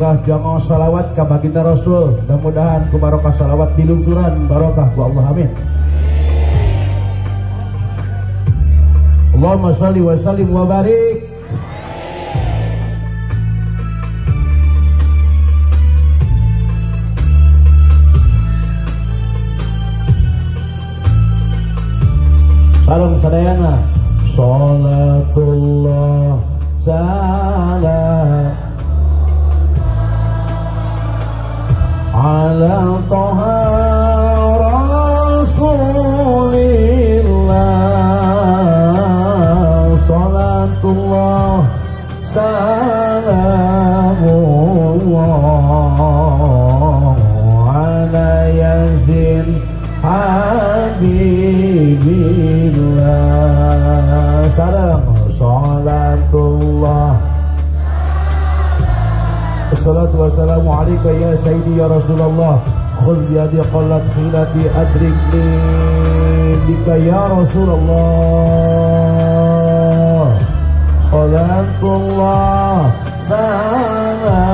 Barokah jangan salawat ka baginda Rasul. Mudah-mudahan ku barokah salawat dilungsuran barokah ku Allah, amin. Allahumma shalli wa sallim wa barik. Salam sadayana. Salatullah salam ala Toha Rasulillah. Salatullah salamullah ala Yasin Habibillah. Salam salatullah. Assalatu wassalamu alaika ya sayyidi ya Rasulullah. Khudh biyadi qallat khilati adrikni bika ya Rasulullah. Salatullah salamullah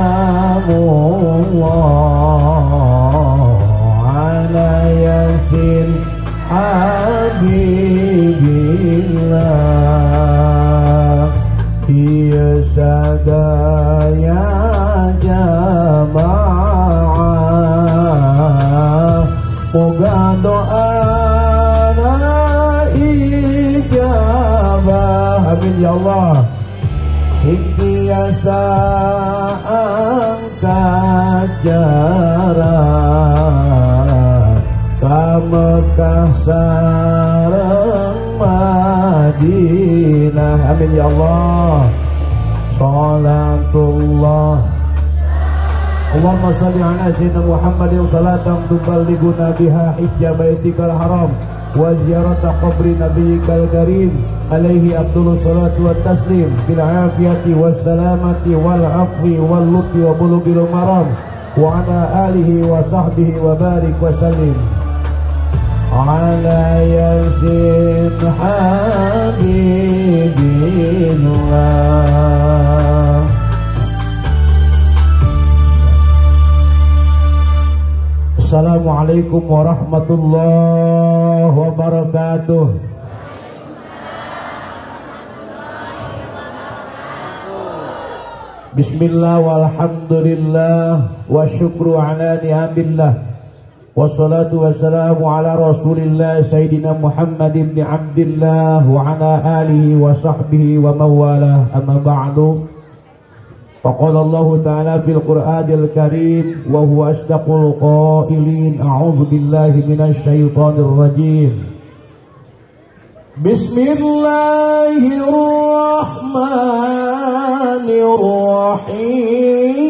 ala Yasin Habibillah. Iya sadaya jamaah, moga doa na ijabah. Amin ya Allah. Sing tiasa angkat jarak ka Mekah sareng Madinah. Amin ya Allah. Salatullah. Allahumma salli ala sayyidina Muhammadin salatan tuballighuna biha hijja baitikal haram wa ziyarata qabri nabiyyikal karim alaihi afdhalus salatu wat taslim bil afiyati was salamati wal afwi wal lutfi wa bulughil maram wa ala alihi wa sahbihi wa barik wa sallim ala Yasin Habibillah. Assalamualaikum warahmatullahi wabarakatuh. Bismillah walhamdulillah wa syukru ala ni'amillah. Wassalatu wassalamu ala rasulillah Sayyidina Muhammad ibn Abdillah wa ala alihi wa sahbihi wa mawalah, amma ba'du. Faqala Allah ta'ala fil Qur'anil Karim wa huwa asdaqul qailin, a'udzu billahi minasy syaithanir rajim. Bismillahirrahmanirrahim.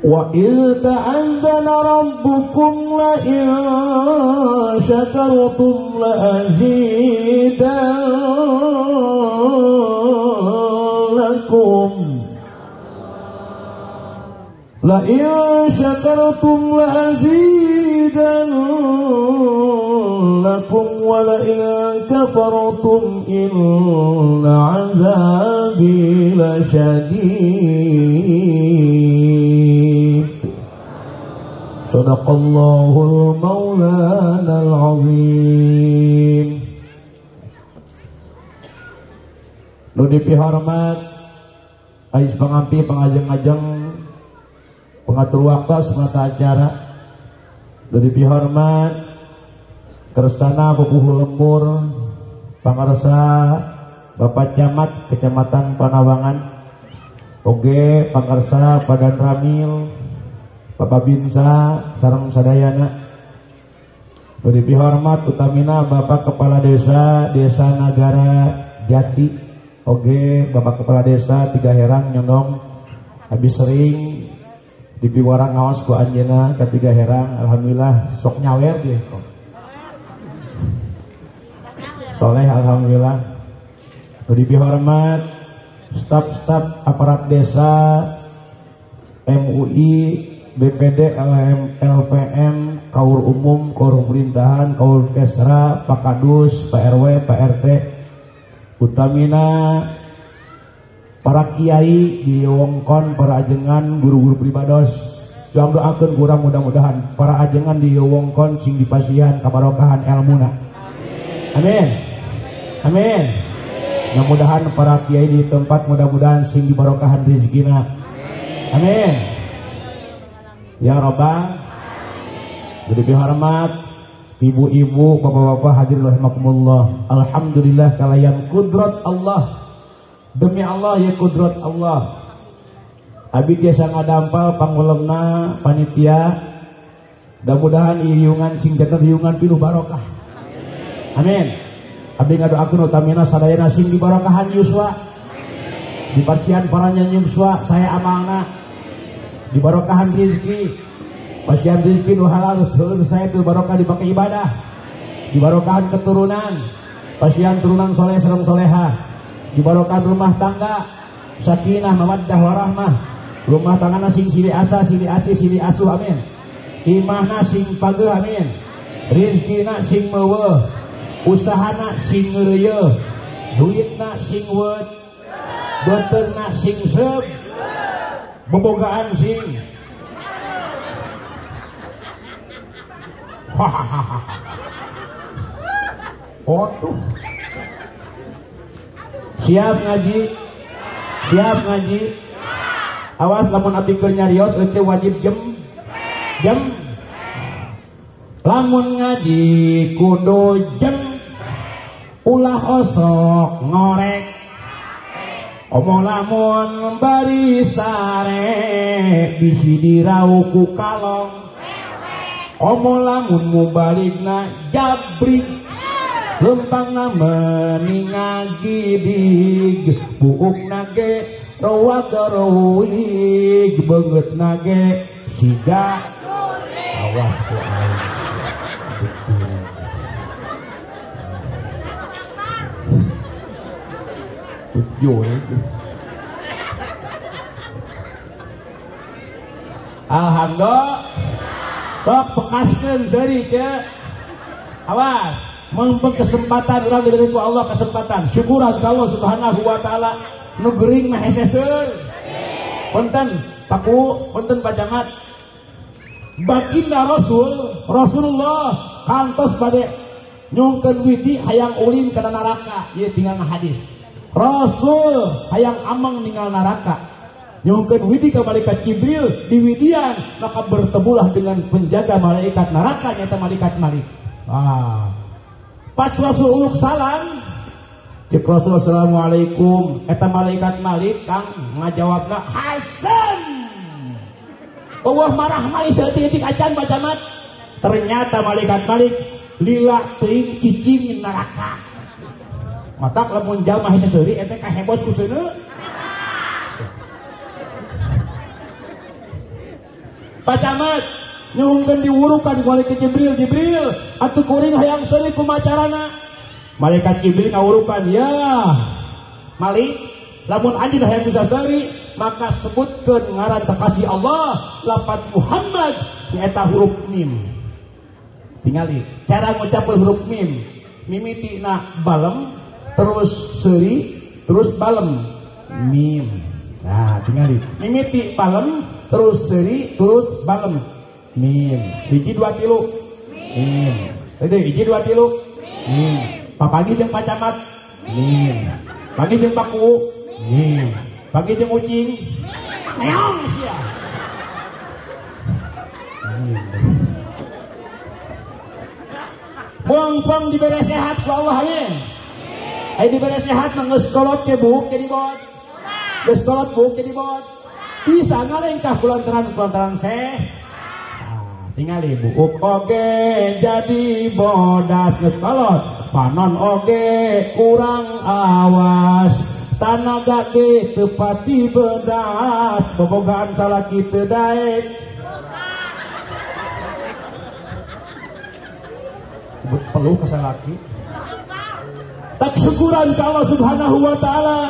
Wa idh ta'adzana rabbukum la in syakartum la azidannakum la in syakartum la azidannakum wa la in kafartum inna 'adzabi lasyadid. Sadaqallahul Maulana al-Azim. Nu dipihormat ais pangampi pangajeng-ajeng pengatur waktu semata acara. Nu dipihormat kersana pupuhu lembur pangarsa Bapak Camat Kecamatan Panawangan, oge pangarsa Padan Ramil Bapak Binsa sareng sadayana. Nu dipihormat utamina Bapak Kepala Desa Desa Nagara Jati, oge Bapak Kepala Desa Tiga Herang nyondong habis sering dipiwarang ngaos ku anjeunna ka Tiga Herang, alhamdulillah sok nyawer dia kok. Soleh alhamdulillah. Nu dipihormat staf-staf aparat desa MUI BPD, LM, LPM, Kaur Umum, Kaur Pemerintahan, Kaur Kesra, Pak Kadus, Pak RW, Pak RT, utamina para kiai di wongkon, para ajengan, guru-guru pribados. Juang doakeun kurang mudah-mudahan para ajengan di wongkon sing dipasihan kabarokahan elmuna. Amin. Amin. Mudah-mudahan para kiai di tempat mudah-mudahan sing dibarokahan rezekina. Amin. Ya Rabbal. Jadi dihormat ibu-ibu, bapak-bapak hadirin rahimakumullah. Alhamdulillah kalayan kudrat Allah. Demi Allah ya kudrat Allah. Abi tiasa ngadampal pangulemna panitia. Mudah-mudahan riungan sing janten riungan pinuh barokah. Amin. Abi ngadoakeun utamina sadayana sing dibarokahan yuswa. Diparsihan paranya yuswa saya amalna. Dibarokahan rezeki. Pasihan rezeki nu halal seueur saya teu barokah dipake ibadah. Dibarokahan keturunan. Pasihan turunan soleh sareng soleha. Dibarokahan rumah tangga sakinah mawaddah warahmah. Rumah tanggana sing silih asa, silih asih, silih asuh, amin. Imahna sing pageuh, amin. Rezekina sing meuweuh, usahana sing ngeureuyeuh, duitna sing weut, beuteungna sing seub, bobogaan sing hahaha. Waduh. Siap ngaji? Siap ngaji? Awas lamun abdi keur nyarios eueuh wajib jem. Jem. Lamun ngaji kudu jem. Ulah osok ngorek. Komo lamun bari sare bisi dirau ku kalong. Komo lamun mubalikna jabrik. Lempangna meni ngagidig, buukna ge roak roig, beungeutna ge siga. Awas ku aing. Betul. Alhamdulillah. Sok pekaskeun seuri ce. Awas. Mengpeng kesempatan orang diberi ku Allah kesempatan syukuran ka Allah Subhanahu wa taala nu gering mah hese seur. Punten Paku, punten Pak Camat. Baginda Rasulullah kantos bade nyungkeun widi hayang ulin kana neraka. Ieu tinggal hadis. Rasul hayang ameng ninggal neraka. Nyungkeun widi ka malaikat Jibril di widian, maka bertemulah dengan penjaga malaikat neraka nyata malaikat Malik. Ah. Pas Rasul uluk salam, cek Rasul assalamualaikum, eta malaikat Malik kang ngajawabna Hasan. Eueuh marah mah saeutik acan Pak Camat. Ternyata malaikat Malik lila teuing cicing neraka. Matak lamun jalma hese seuri eta kahebos ku seuneu. Pak Camat nyuhunkeun diwurukan ku malaikat Jibril, Jibril atuh kuring hayang seuri kumaha carana? Malaikat Jibril ngawurukan, ya Malik, lamun anjeun hayang bisa seuri maka sebutkeun ngaran kekasih Allah lafaz Muhammad nyaeta huruf mim. Tingali cara ngucapkeun huruf mim, mimitina balem terus seuri terus balem mim. Nah, tingali mimiti balem terus seuri terus balem mim. Hiji dua tilu mim. Dede hiji dua tilu mim. Papagi jeung Pak Camat mim. Pagi jeung Pak Kuwu mim. Pagi jeung ucing meong sia. Mim. Mongpong dibere sehat ku Allah amin. Ai dibere sehat mah geus kolot ke buuk jadi bot. Geus kolot buuk jadi bot. Bisa ngalengkah kulantaran-kulantaran seh. Tingali buuk oge jadi bodas geus kolot, panon oge kurang awas, tanaga ge teu pati bedas, bobogaan salaki teu daek. Peluh ka salaki. Tak syukuran ka Allah Subhanahu wa taala.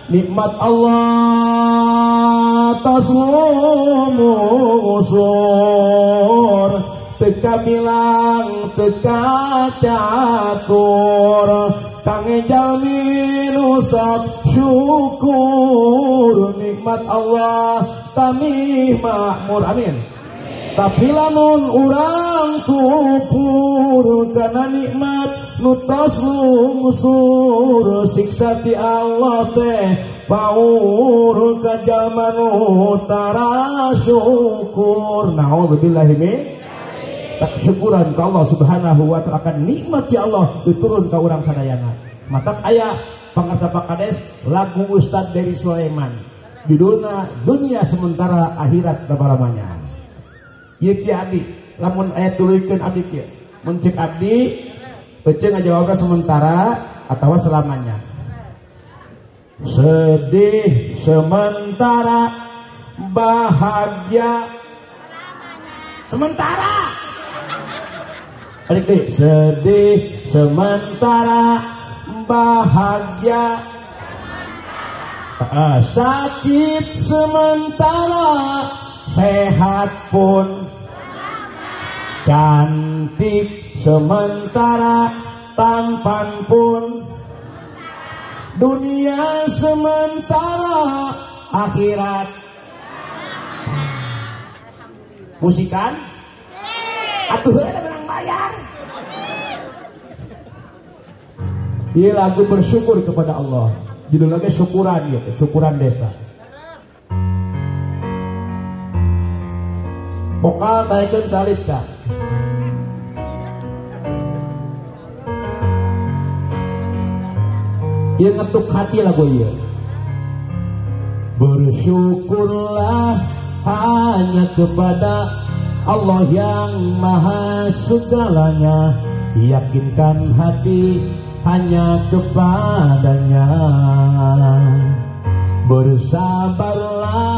Nikmat Allah tos lumusur teka bilang teka catur kang jalmi nu sok syukur nikmat Allah tami makmur amin. Tapi lamun urang kufur kana nikmat nu tos lungsur siksa ti Allah teh paur ka jalma nu tara syukur. Naudzubillahi min tak syukuran ka Allah Subhanahu wa ta'ala akan nikmat ya Allah diturun ka urang sadayana. Matak aya pangarsa Pak Kades lagu Ustadz Dery Sulaiman judulna Dunia Sementara Akhirat Selama-lamanya. Ieu ki abdi lamun aya tuluykeun abdi kieu mun cek abdi ece ngajawabna sementara atawa selamanya. Sedih sementara bahagia sementara. Balik deh, sedih sementara bahagia sakit sementara sehat pun cantik sementara tampan pun dunia sementara akhirat. Musikan atuh ada menang bayar. Ini lagu bersyukur kepada Allah. Judul lagi syukuran gitu, syukuran desa. Pokal taikeun salit ka. Ieu ngetuk hati lagu ieu. Bersyukurlah hanya kepada Allah yang maha segalanya, yakinkan hati hanya kepadanya. Bersabarlah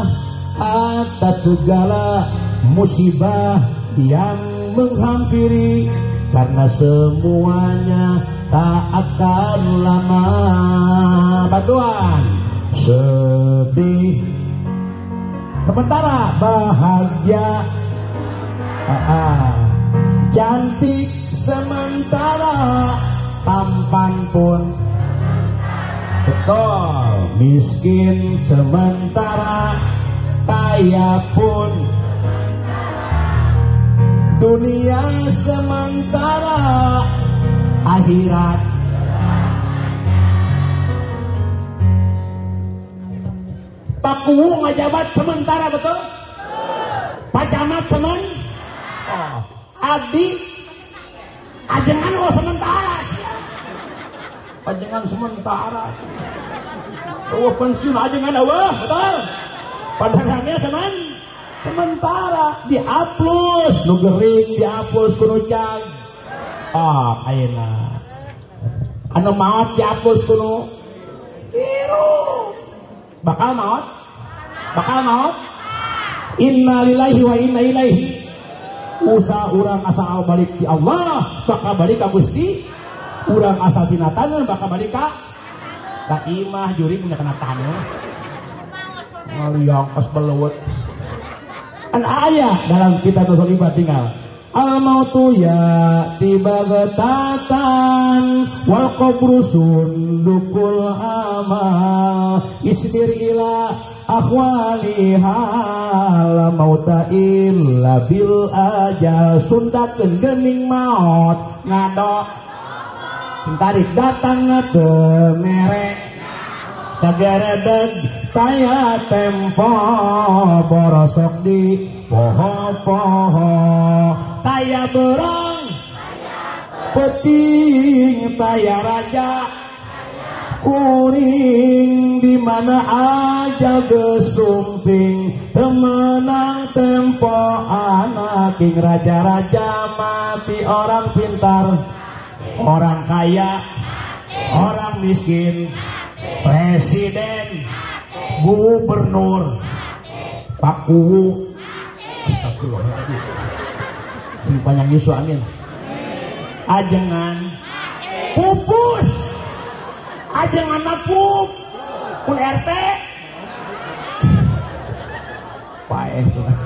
atas segala musibah yang menghampiri, karena semuanya tak akan lama. Bantuan sedih sementara bahagia cantik sementara tampan pun betul, miskin sementara kaya pun, dunia sementara akhirat. Pak Kuwu ngajabat sementara betul? Pak Camat semen? Oh, abdi ajengan oh sementara. Ajengan sementara. Oh pensiun ajengan eueuh, betul? Padahalnya sementara dihapus nu gering dihapus ku nu jag. Ah, ayeuna. Anu maot dihapus ku nu hirup. Bakal maot? Bakal maot? Innalillahi wa inna ilaihi. Usaha urang asal balik di Allah bakal balik ka Gusti. Urang asal tina taneuh bakal balik ka imah jurig nya kana taneuh. Ngaliang pas belewet. An aya dalam kitab Nusul tinggal al mautu ya tiba getatan wal qabru sundukul amal isbir ila akhwaliha la mauta illa bil ajal. Sundakeun geuning maot ngadok tarik datang teu mere kageredeg taya tempo borosok di poho-poho taya berang peting taya raja kuring di mana aja gesumping temenang tempo anak king raja-raja mati orang pintar orang kaya orang miskin presiden gubernur Pak Kuwu. Astagfirullahaladzim, sing panjang yuswa amin. Ajengan pupus, ajengan pup pun RT. paeh.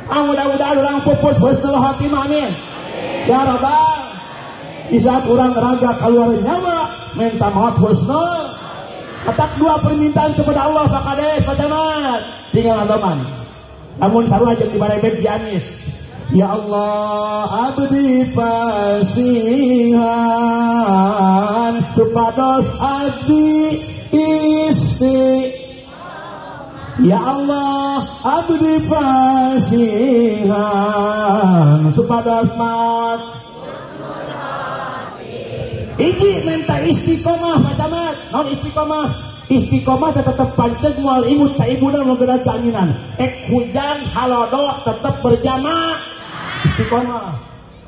Ah, mudah-mudahan urang pupus husnul khotimah, amin. Ya Rabbal. Di saat urang raga keluar nyawa minta maut husnul. Atak dua permintaan kepada Allah Pak Kades, Pak Camat. Tinggal adoman. Namun sarua jeung di barebek Ciamis. Ya Allah abdi pasihan supados abdi isi. Ya Allah abdi pasihan supados maut. Hiji minta istiqomah Pak Camat. Non istiqomah. Istiqomah tetap panceg moal imut ka ibuna nu geura kaanginan. Ek hujan halodo tetep berjamaah. Istiqomah.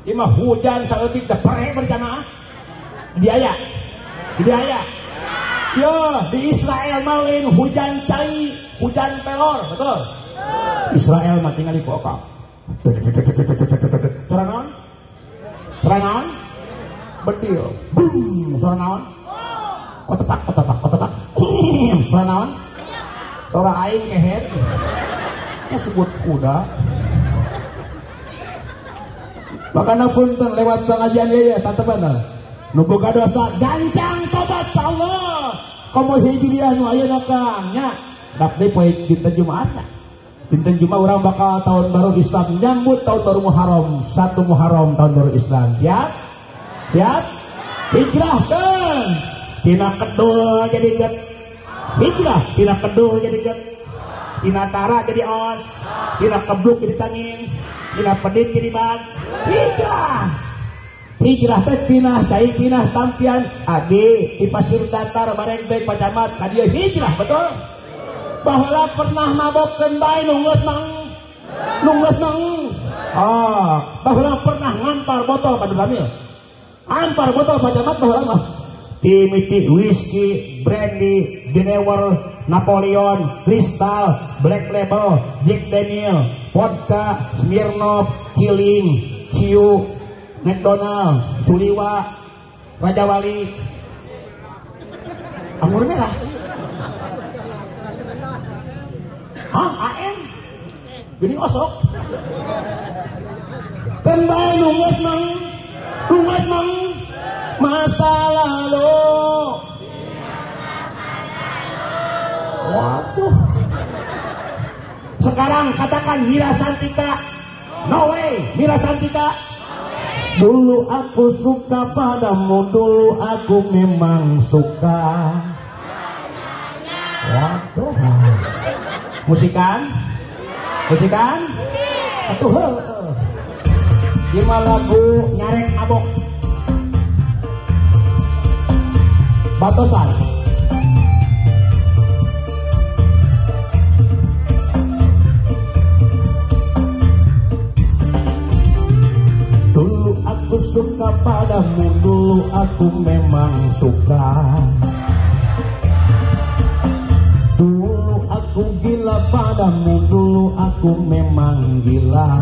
Ieu mah hujan saeutik teh pere berjamaah. Diaya. Diaya. Yo, di Israel mah lain hujan cai, hujan pelor, betul? Israel mah tinggal di kokak. Suara naon? Suara naon? Bedil. Boom, suara naon? Kotepak, kotepak, kotepak. Suara naon? Suara aing keher. Ya sebut kuda. Makana punten lewat pengajian ieu ya, tatepan. Nu boga dosa gancang tobat ka Allah. Komo hijriah nu ayeuna Kang nya. Dak deui poe dinten Jumat nya. Dinten Jumat urang bakal tahun baru Islam, nyambut tahun baru Muharram, 1 Muharram tahun baru Islam. Siap? Siap? Hijrahkeun. Tina kedul jadi get. Hijrah tina kedul jadi get. Tina tara jadi os. Tina kebluk jadi tangin. Tina pedit jadi ban. Hijrah. Hijrah teh pinah cai pinah tampian abdi di pasir datar barengbek Pak Camat ka dieu hijrah, betul? Baheula pernah mabokkeun bae nu geus mang. Nu geus mang. Ah, baheula pernah ngampar botol ka Ramil. Ampar botol Pak Camat baheula mah. Timiti whisky, brandy, Genever, Napoleon, Crystal, Black Label, Jack Daniel, vodka, Smirnoff, Killing, Ciu, McDonald, Suliwa, Raja Wali, anggur merah. Hah, AM? Gini osok. Kan bae nu geus mang, nu geus mang masa lalu. Waduh. Sekarang katakan Mira Santika. No way, Mira Santika. Dulu aku suka padamu, dulu aku memang suka. Waduh. Musikan? Musikan? Atuh heuh. Ieu mah lagu nyarek mabok. Batosan. Dulu aku suka padamu, dulu aku memang suka. Dulu aku gila padamu, dulu aku memang gila.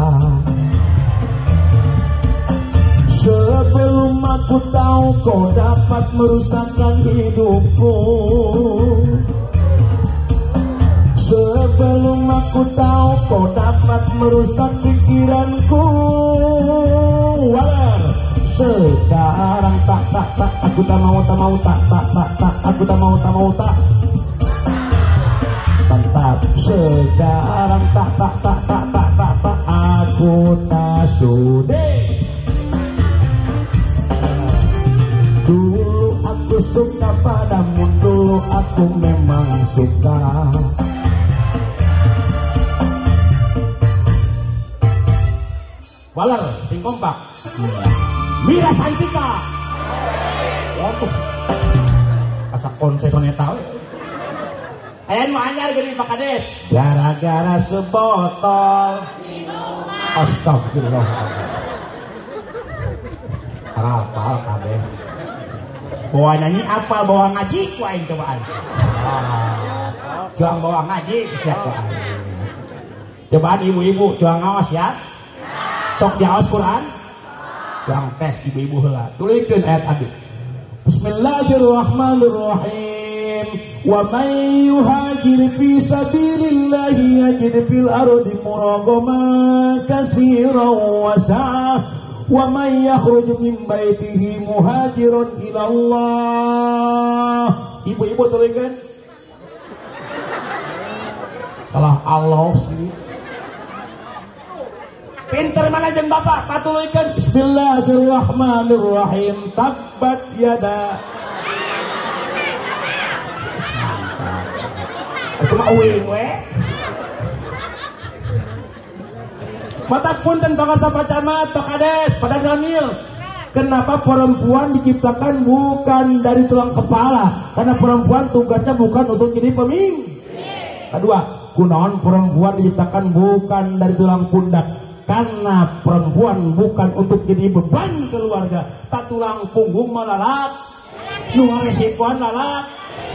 Sebelum aku tahu kau dapat merusakkan hidupku. Sebelum aku tahu kau dapat merusak pikiranku. Walar. Sekarang tak tak tak aku tak mau tak mau tak tak tak tak aku tak mau tak mau tak. Mantap. Sekarang tak tak tak tak tak tak tak aku tak sudi. Dulu aku suka padamu, dulu aku memang suka. Waler, sing kompak. Mira Santika. Waduh. Asa konsesoneta we. Aya nu anyar geuning Pak Kades. Gara-gara sebotol minuman. Astagfirullah. Arapal kabeh. Bawa nyanyi apa, bawa ngaji ku aing cobaan. Cuang bawa ngaji siap ku aing. Cobaan ibu-ibu cuang ngawas ya. Sok diawas Quran. Cuang tes ibu-ibu heula. Tulikeun ayat abdi. Bismillahirrahmanirrahim. Wa may yuhajir fi sabilillahi yajid fil ardi muragaman katsiran wa sa'ah. Wa may yakhruj min baitihi muhajiran ila Allah. Ibu-ibu teruskan. Kalah Allah sih. Pinter mana jeung bapak patuluikeun. Bismillahirrahmanirrahim. Tabbat yada. Itu mah uing we. Mata punten pangarsa Pak Camat, Pak Kades, Pak Danramil. Kenapa perempuan diciptakan bukan dari tulang kepala? Karena perempuan tugasnya bukan untuk jadi pemimpin. Kedua, kunaon perempuan diciptakan bukan dari tulang pundak? Karena perempuan bukan untuk jadi beban keluarga. Tak tulang punggung malalak, nu ngaresikoan lalak,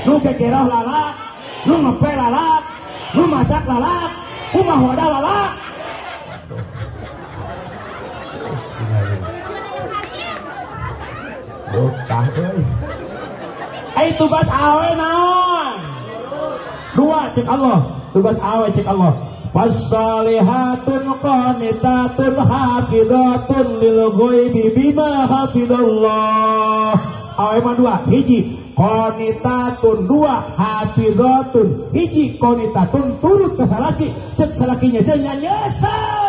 nu kekeroh lalak, nu ngepel lalak, nu masak lalak, umah wadah lalak. Botah euy. Ai tugas awe naon? Dua cek Allah, tugas awe cek Allah. Wassalihatun qanitatun hafizatun lil ghaibi bima hafizallah. Awe mah dua, hiji qanitatun, dua hafizatun. Hiji qanitatun turut ke salaki, cek salakinya cenah nyesel.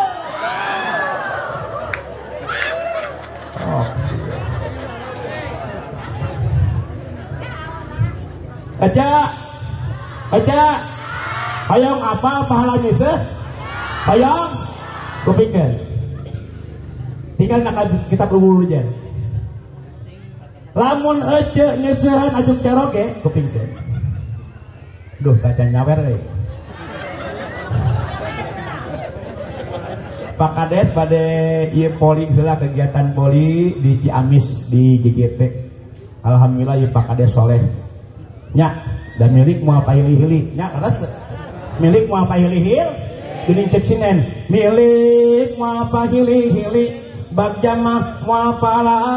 Oh, aja aja hayang apa pahalanya seh hayang kupingkeun tinggal nak kita berburu aja lamun ece nyeusehan acuk ceroge kupingkeun duh kaca nyawer euy. Pak Kades pada ieu poli heula kegiatan poli di Ciamis di GGT. Alhamdulillah ieu Pak Kades soleh nya dan milik moal pahili-hili nya leres milik moal pahili-hili geuning cek sinen milik moal pahili-hili bagja mah moal palala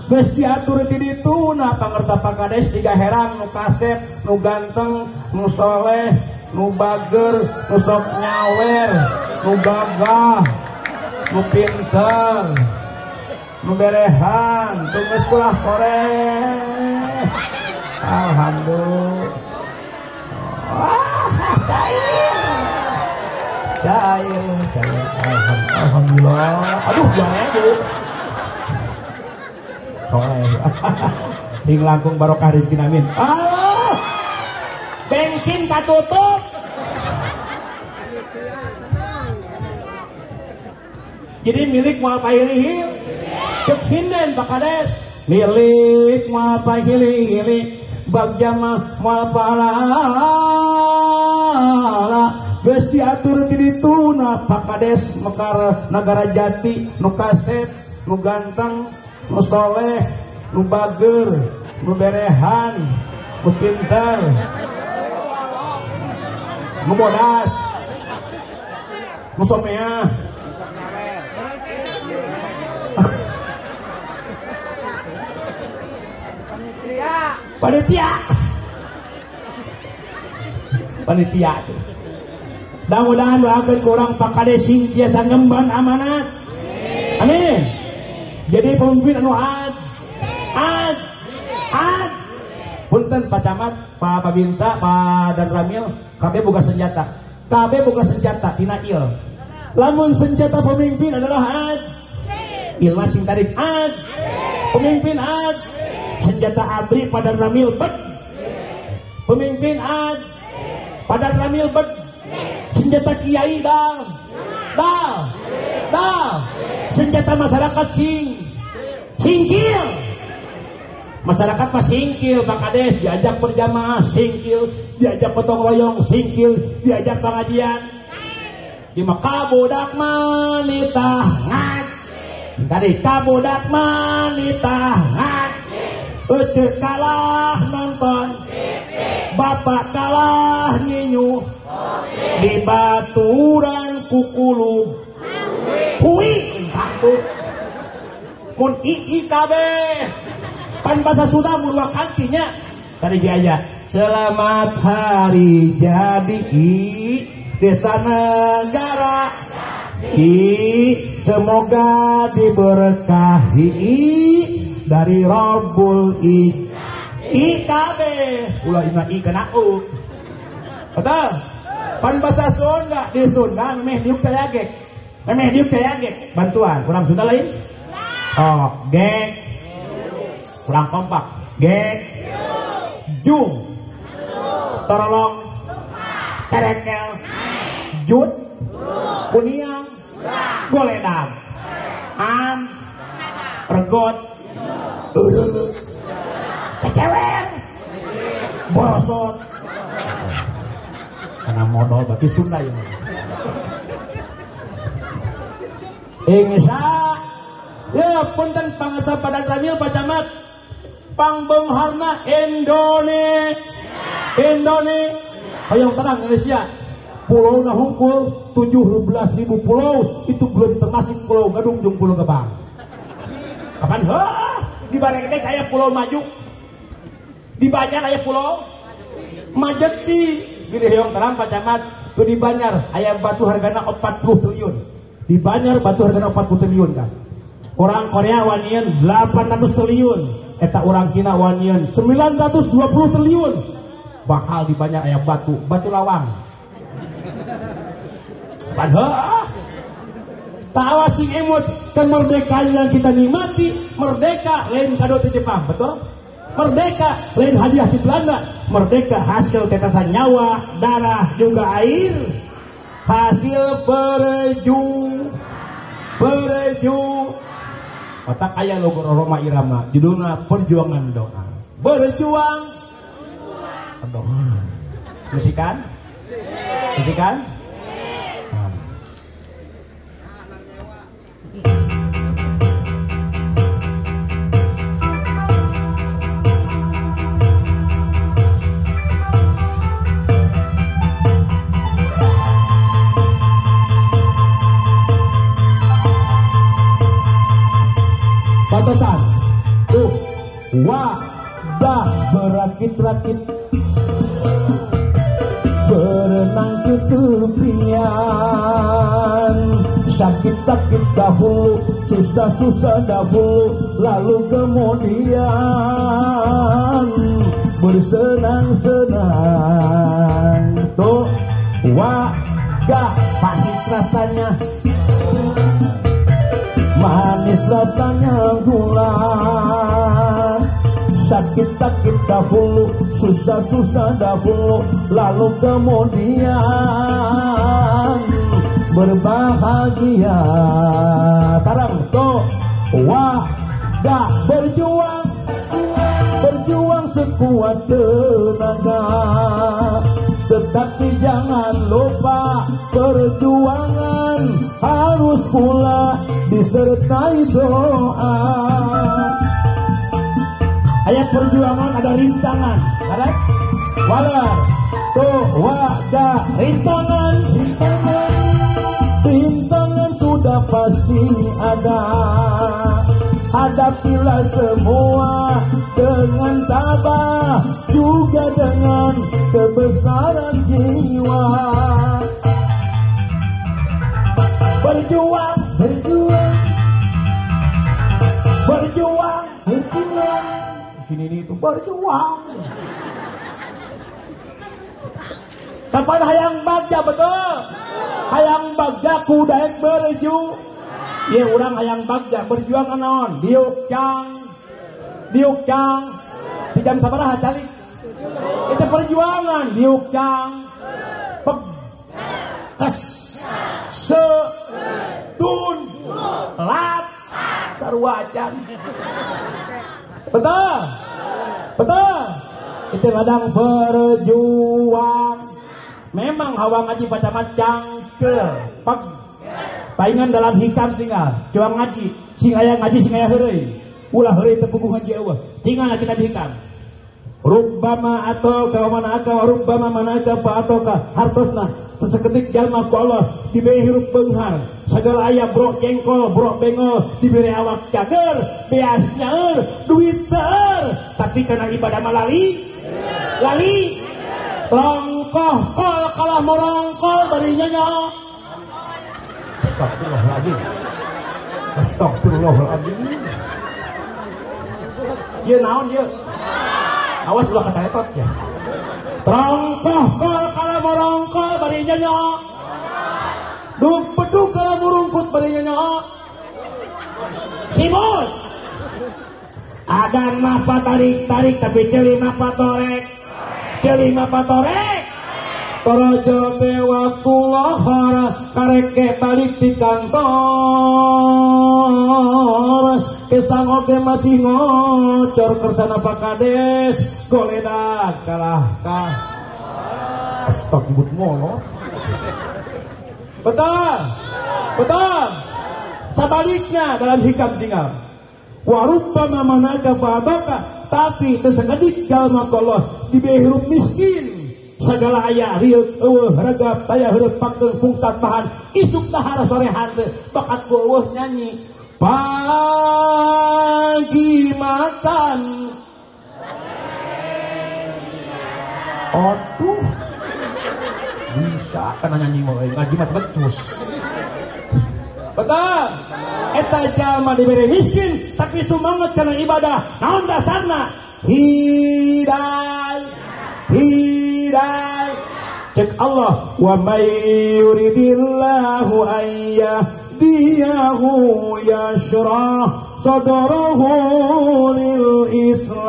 geus diatur ti dituna pangersa Pak Kades tiga herang nu kasep nu ganteng nu soleh nu bager nu sok nyawer nu gagah nu pinter nu berehan tugas kulah koreh. Alhamdulillah. Wah, cair cair cair. Alhamdulillah. Aduh 2000 soleh. Sing langkung barokah rezeki amin. Ah, bensin katutup. Jadi milik moal pahili-hili cek sinden Pak Kades milik moal pahili-hili bagja mah moal palala geus diatur ti dituna Pak Kades mekar Nagara Jati nu kasep nu ganteng nu soleh nu bager nu berehan nu pinter nu bodas nu someah. Panitia panitia mudah-mudahan doakan kurang Pak Kades sing tiasa ngemban amanat amin. Jadi pemimpin anu ad ad ad punten Pak Camat, Pak Babinsa, Pak Danramil KB boga senjata, KB boga senjata tina il. Lamun senjata pemimpin adalah ad il sing tarik ad pemimpin ad senjata abri pada Ramil bet pemimpin ad pada Ramil bet senjata kiai dal dal dal senjata masyarakat sing singkil masyarakat mah singkil Pak Kades diajak berjamaah singkil diajak potong royong singkil diajak pengajian cuma kabudak manita ngat tadi kabudak manita ngat Ece kalah nonton bapak kalah nyinyu di baturan kukulu hui satu mun ii kabeh Pan bahasa Sunda Murwakantinya tadi ge aya selamat hari jadi desa negara I semoga diberkahi dari Rabbul I IKB ulah ina I kena U betul pan bahasa Sunda di Sunda memeh diuk teh agek memeh diuk teh agek bantuan kurang Sunda lain oh gek kurang kompak gek jung torolong terekel jut kuniang goledang am regot kecewer borosot karena modal berarti Sunda ya Insya ya punten pangasa padan ramil Pak Camat pangbeungharna Indonesia Indonesia hoyong terang Indonesia pulau hungkul 17.000 pulau itu belum termasuk pulau Gadung jeung pulau Gebang kapan heuh di Barekdek aya pulau Maju di Banjar aya pulau Majeti bilih hoyong terang Pak Camat tuh di Banjar aya batu hargana 40 triliun di Banjar batu hargana 40 triliun kan orang Korea wanian 800 triliun eta orang Cina wanian 920 triliun bakal di Banjar aya batu batu lawang padahal tak sing emut kemerdekaan yang kita nikmati merdeka lain kado di Jepang betul merdeka lain hadiah di Belanda merdeka hasil tetesan nyawa darah juga air hasil perju otak ayah logo Roma Irama judulnya perjuangan doa berjuang doa musikan musikan. Batasan tuh wadah berakit-rakit berenang ke tepian sakit-sakit dahulu susah-susah dahulu lalu kemudian bersenang-senang tuh wadah pahit rasanya manis rasanya gula sakit-sakit dahulu susah-susah dahulu lalu kemudian berbahagia sarang to wa da berjuang berjuang sekuat tenaga tetapi jangan lupa perjuangan harus pula disertai doa. Ayat perjuangan ada rintangan, ada walar, tuh wada rintangan, rintangan, rintangan sudah pasti ada. Hadapilah semua dengan tabah, juga dengan kebesaran jiwa. Berjuang, berjuang, berjuang, berjuang. Sini ini itu berjuang. Kapan hayang bagja betul? Hayang bagja kudaek berju. Ye urang hayang bagja berjuang naon? Diuk cang. Diuk cang. Di jam sabaraha calik? Itu perjuangan diuk cang. Peg. Kes. Se. Tun. Lat. Sarua acan. Betul? Betul? Itu ladang berjuang. Memang hawa ngaji baca cangkel. Peg. Paingan dalam hikam tinggal cuang ngaji sing aya ngaji sing aya heureuy ulah heureuy teu puguh ngaji eueuh tinggal kita di hikam rubbama atau ka manaka wa rubbama manaka fa atoka hartosna saketik jalma ku Allah diberi hirup beunghar Segala aya brok jengkol, brok bengol, diberi awak cager, beas nyaeur, duit seueur, tapi karena ibadah mah lali. Lali. Rongkoh kol kalah morongkol bari nyanyo. Astagfirullahaladzim. Astagfirullahaladzim. Ieu naon ieu? Awas ulah kataetot ya. Rongkoh kol kalah morongkol bari nyanyo. Duk beduk kalah murungkut bari nyanyo. Simut. Adan mah patarik-tarik tapi ceuli mah patorek. Ceuli mah patorek. Torojo teh waktu lohor karek balik di kantor. Kesang oge masih ngocor kersana Pak Kades goledag kalah kah. Astagfirullah. Betul. Betul. Sebaliknya dalam hikam tinggal. Warubbama manaka fa'ataka, tapi tersekedik jalma Allah diberi hirup miskin. Segala aya rieut eueuh regap taya heureut pakeun pungsat bahan isuk dahar sorehan teh bakat ku eueuh nyanyi pagi makan. Aduh, bisa kana nyanyi mah euy ngaji mah becus. Betul. Eta jalma diberi miskin tapi sumanget kana ibadah. Naon dasarna? Hidayah. Hidayah. Cek Allah, wa may yuridillahu ayyahdiyahu yashrah sadrahu lil Islam.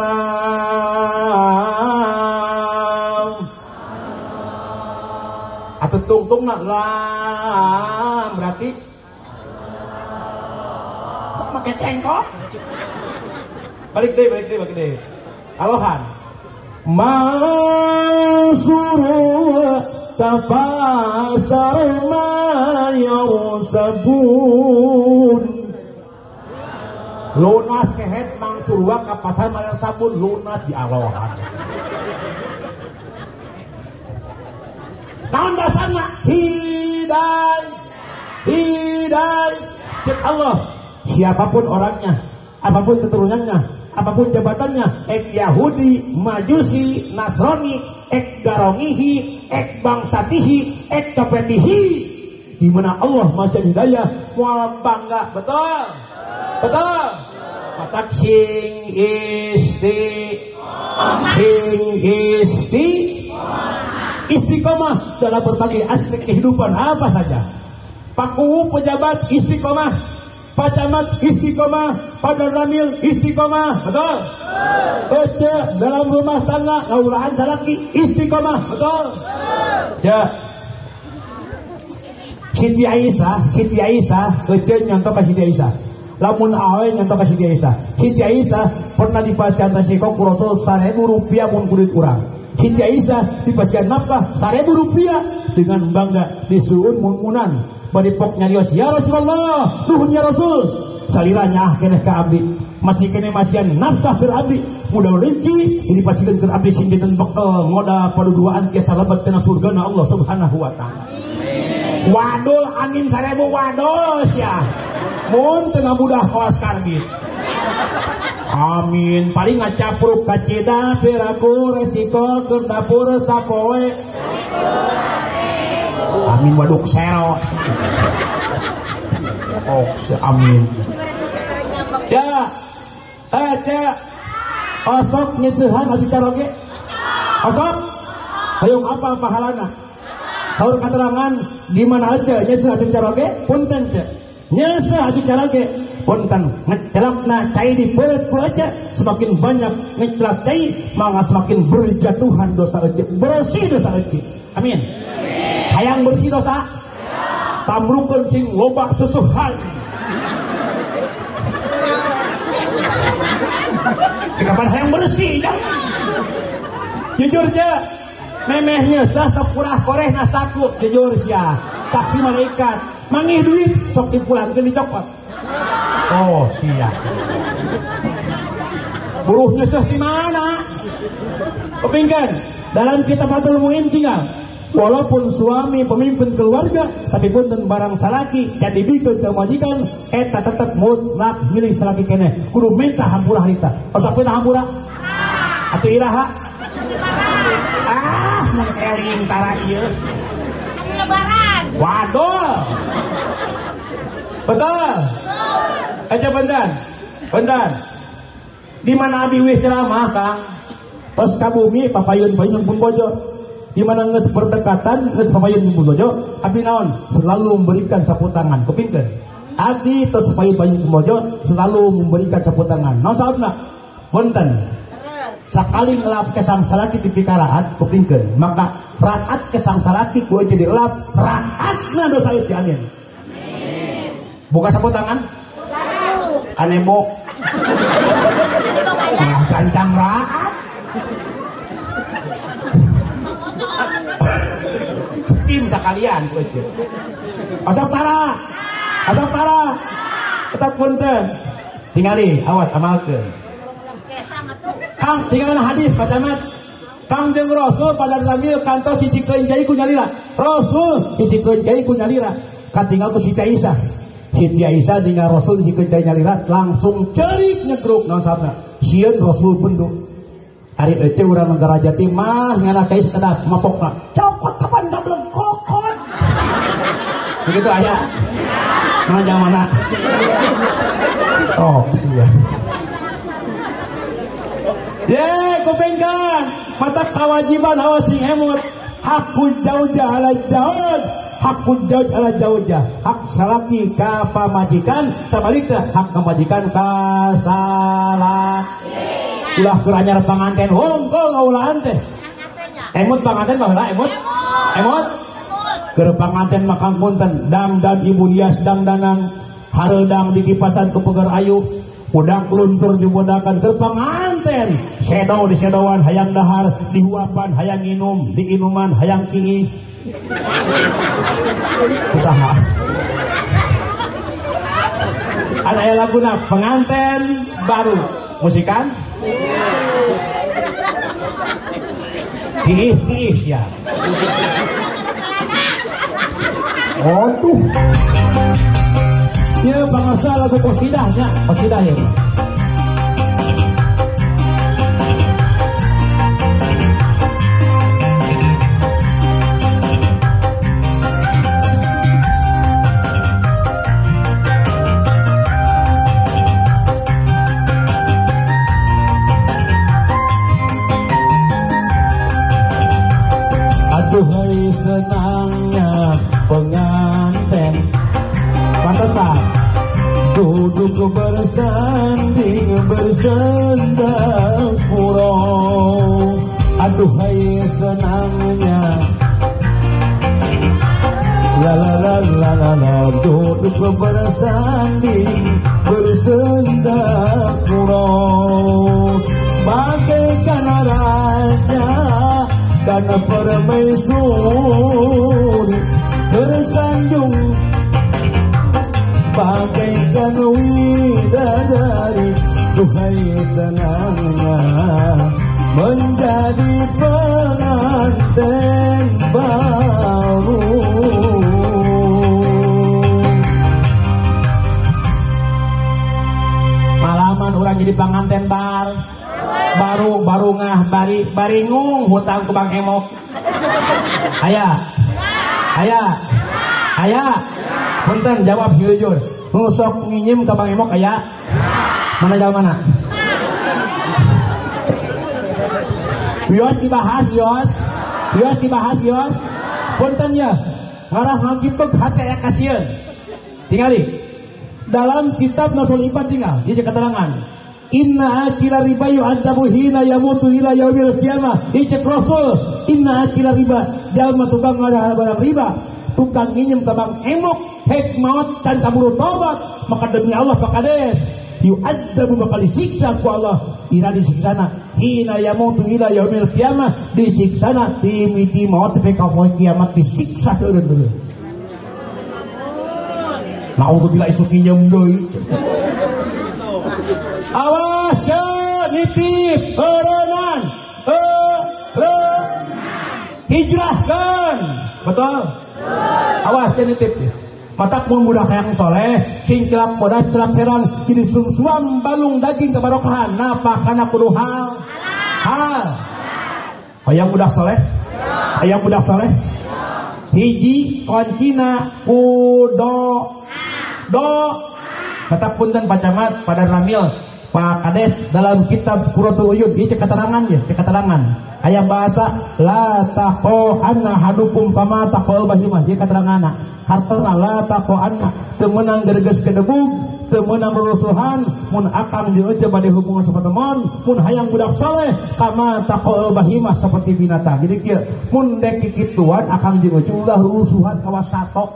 Atuh tungtungna lam berarti sama kayak cengkok. Balik deh, balik deh, balik deh. Alohan. Mansuru tafasar ma yarsabun. Lunas kehet mangsurwa ka pasar mayar sabun lunas di alohan. Naon dasarna? Hidayah. Hidayah. Cek Allah, siapapun orangnya, apapun keturunannya, apapun jabatannya, ek Yahudi, Majusi, Nasrani, ek Garongihi, ek Bangsatihi, ek Kapetihi, di mana Allah masih hidayah, mual bangga, betul, betul. Matak sing isti, sing isti, istiqomah dalam berbagai aspek kehidupan apa saja. Paku pejabat istiqomah, Pak Camat istiqomah, Pak Danramil istiqomah, betul? Ece dalam rumah tangga kaulahan salaki istiqomah, betul? Ja. Siti Aisyah, Siti Aisyah, ece nyontoh ka Siti Aisyah. Lamun awe nyontoh ka Siti Aisyah. Siti Aisyah pernah dipasihan resiko ku Rasul 1000 rupiah mun kulit urang. Siti Aisyah dipasihan nafkah 1000 rupiah dengan bangga disuun mun-munan. Bari pok nyarios, ya Rasulullah, nuhun ya Rasul. Salira nyaah keneh ka abdi, masih keneh masihan nafkah keur abdi, mudah rezeki ini pasikeun keur abdi sing dinten bekel ngoda paduduaan tiasa lebet kana surgana Allah Subhanahu wa taala. Wadul amin 1000 wadul sia. Mun teu ngamudah kawas karbit. Amin, paling ngacapruk kacida piraku resiko keur dapur sapoe. Amin waduk sero. Oh, amin. Ja, ja. Osok nyecehan aji karoge. Osok. Hayung apa pahalana? Saur katerangan di mana aja nyeceh aji karoge punten teh. Nyeceh aji karoge punten ngecelapna cai di peureut ku aja semakin banyak ngecelap cai maka semakin berjatuhan dosa aja. Bersih dosa aja. Amin. Hayang bersih dosa, tamrukeun cing loba susuhan. Kapan hayang bersih ya? Jujur je, memehnya sah sok kurah koreh nasaku, jujur sia. Saksi malaikat, mangih duit sok dipulangkeun dicopot. Oh sia. Buruhnya sah di mana? Kepingkan dalam kitab Fathul Muin tinggal. Walaupun suami pemimpin keluarga, tapi punten barang salaki yang dibikeun ka majikan eta tetep mutlak milik salaki keneh. Kudu minta hampura harita. Osok minta hampura? Atuh iraha? Ah, mun eling tara ieu. Lebaran. Waduh. Betul. Aja bentar. Bentar. Di mana abi wis ceramah, Kang? Tos ka bumi papayun-payun pun bojo. Di mana geus berdekatan geus papayun pun bojo, abi naon? Selalu memberikan sapu tangan. Kupingkeun. Abi tos papayun-payun pun bojo selalu memberikan sapu tangan. Naon sahabna? Punten. Sakali ngelap kesang salaki di pikaraat kupingkeun, maka raat kesang salaki ku jadi lap raatna dosa itu amin. Buka sapu tangan? Kanemo. Malah gancang raat. Tim sekalian ku aja. Asap tara. Asap tara. Tetap punten. Tingali, awas amalkeun. Kang tinggalan hadis Pak Camat. Kang jeung Rasul pada ramil kantos hijikeun cai ku nyalira. Rasul hijikeun cai ku nyalira. Katinggal ku Siti Aisyah. Siti Aisyah tinggal Rasul hijikeun cai nyalira langsung cerik nyegruk naon sabna. Sieun Rasul bendu. Ari ece urang negara jati mah ngarah kai sakedap mapokna. Cokot kapan gablek kokot. Begitu aya. Mana jamana? Oh, sia. Ye, kupingkan mata kewajiban awas sing emut. Hakul jaujah ala jauj, hakul jauj ala jaujah. Hak salaki ka pamajikan, sabalikna hak pamajikan ka salaki. Ulah keur anyar panganten hongkong ngaulahan teh. Emut panganten baheula emut. Emut. Keur panganten mah kang punten, dangdan ibu rias dangdanan, hareudang dikipasan ku peger ayu. Udah luntur dibodakan keur panganten, sedo di sedoan hayang dahar, dihuapan hayang nginum, diinuman hayang kiih. Usaha. Ada aya laguna penganten baru, musikan? Kiih kiih ya. Aduh. Ya bangsa lagu kosidahnya, kosidah ya. Aduhai senangnya pengantin, pantesan duduk bersanding bersenda gurau. Aduhai senangnya, la la la la la la, duduk bersanding bersenda gurau. Bagaikan raja dan permaisuri tersanjung, bagaikan widadari. Duhai senangnya menjadi pengantin baru. Malaman orang jadi pengantin baru baru ngah bari baringung hutang ke Bang Emok. Aya aya aya punten jawab jujur. Nu sok nginyim ke Bang Emok aya? Mana jauh mana? Yos dibahas yos. Yos dibahas yos. Punten ya. Ngarah ngagipeg hati aya kasieun. Tingali. Dalam kitab Nasul Iban tinggal ieu keterangan. Inna akila riba yu'adzabu hina yamutu ila yaumil qiyamah. Ieu cek Rasul, inna akila riba, jalma tukang ngadahar barang riba, tukang nginjem ka Bang Emok, hek maot can kaburu tobat, maka demi Allah Pak Kades, yu'adzabu bakal disiksa ku Allah. Ira disiksana hina yamutu ila yaumil qiyamah, disiksana timiti maot tepi ka poe kiamat disiksa teureun-teureun. Naudzubillah isuk nginjem deui. Awas ke nitip eureunnan. Hijrahkeun. Betul? Awas nitip ya. Matak mun budak hayang soleh, sing celak bodas celak herang jadi sumsuam balung daging kebarokahan napakana kudu hal. Hal. Hayang budak soleh? Hayang budak soleh? Hiji kuncina kudo do. Matak punten Pak Camat, Pak Ramil, Pak Kades dalam kitab Qurratul Uyun ieu cek keterangan ya, cek keterangan. Aya bahasa la taqo anna hadukum kama taqol bahimah ieu keteranganna. Hartona la taqo anna teu meunang gerges kedebug, teu meunang rurusuhan, mun akang jeung ece bade hubungan sapatemon, mun hayang budak soleh kama taqol bahimah seperti binatang. Jadi kieu mun dek kikituan akang jeung ece ulah rurusuhan kawas satok.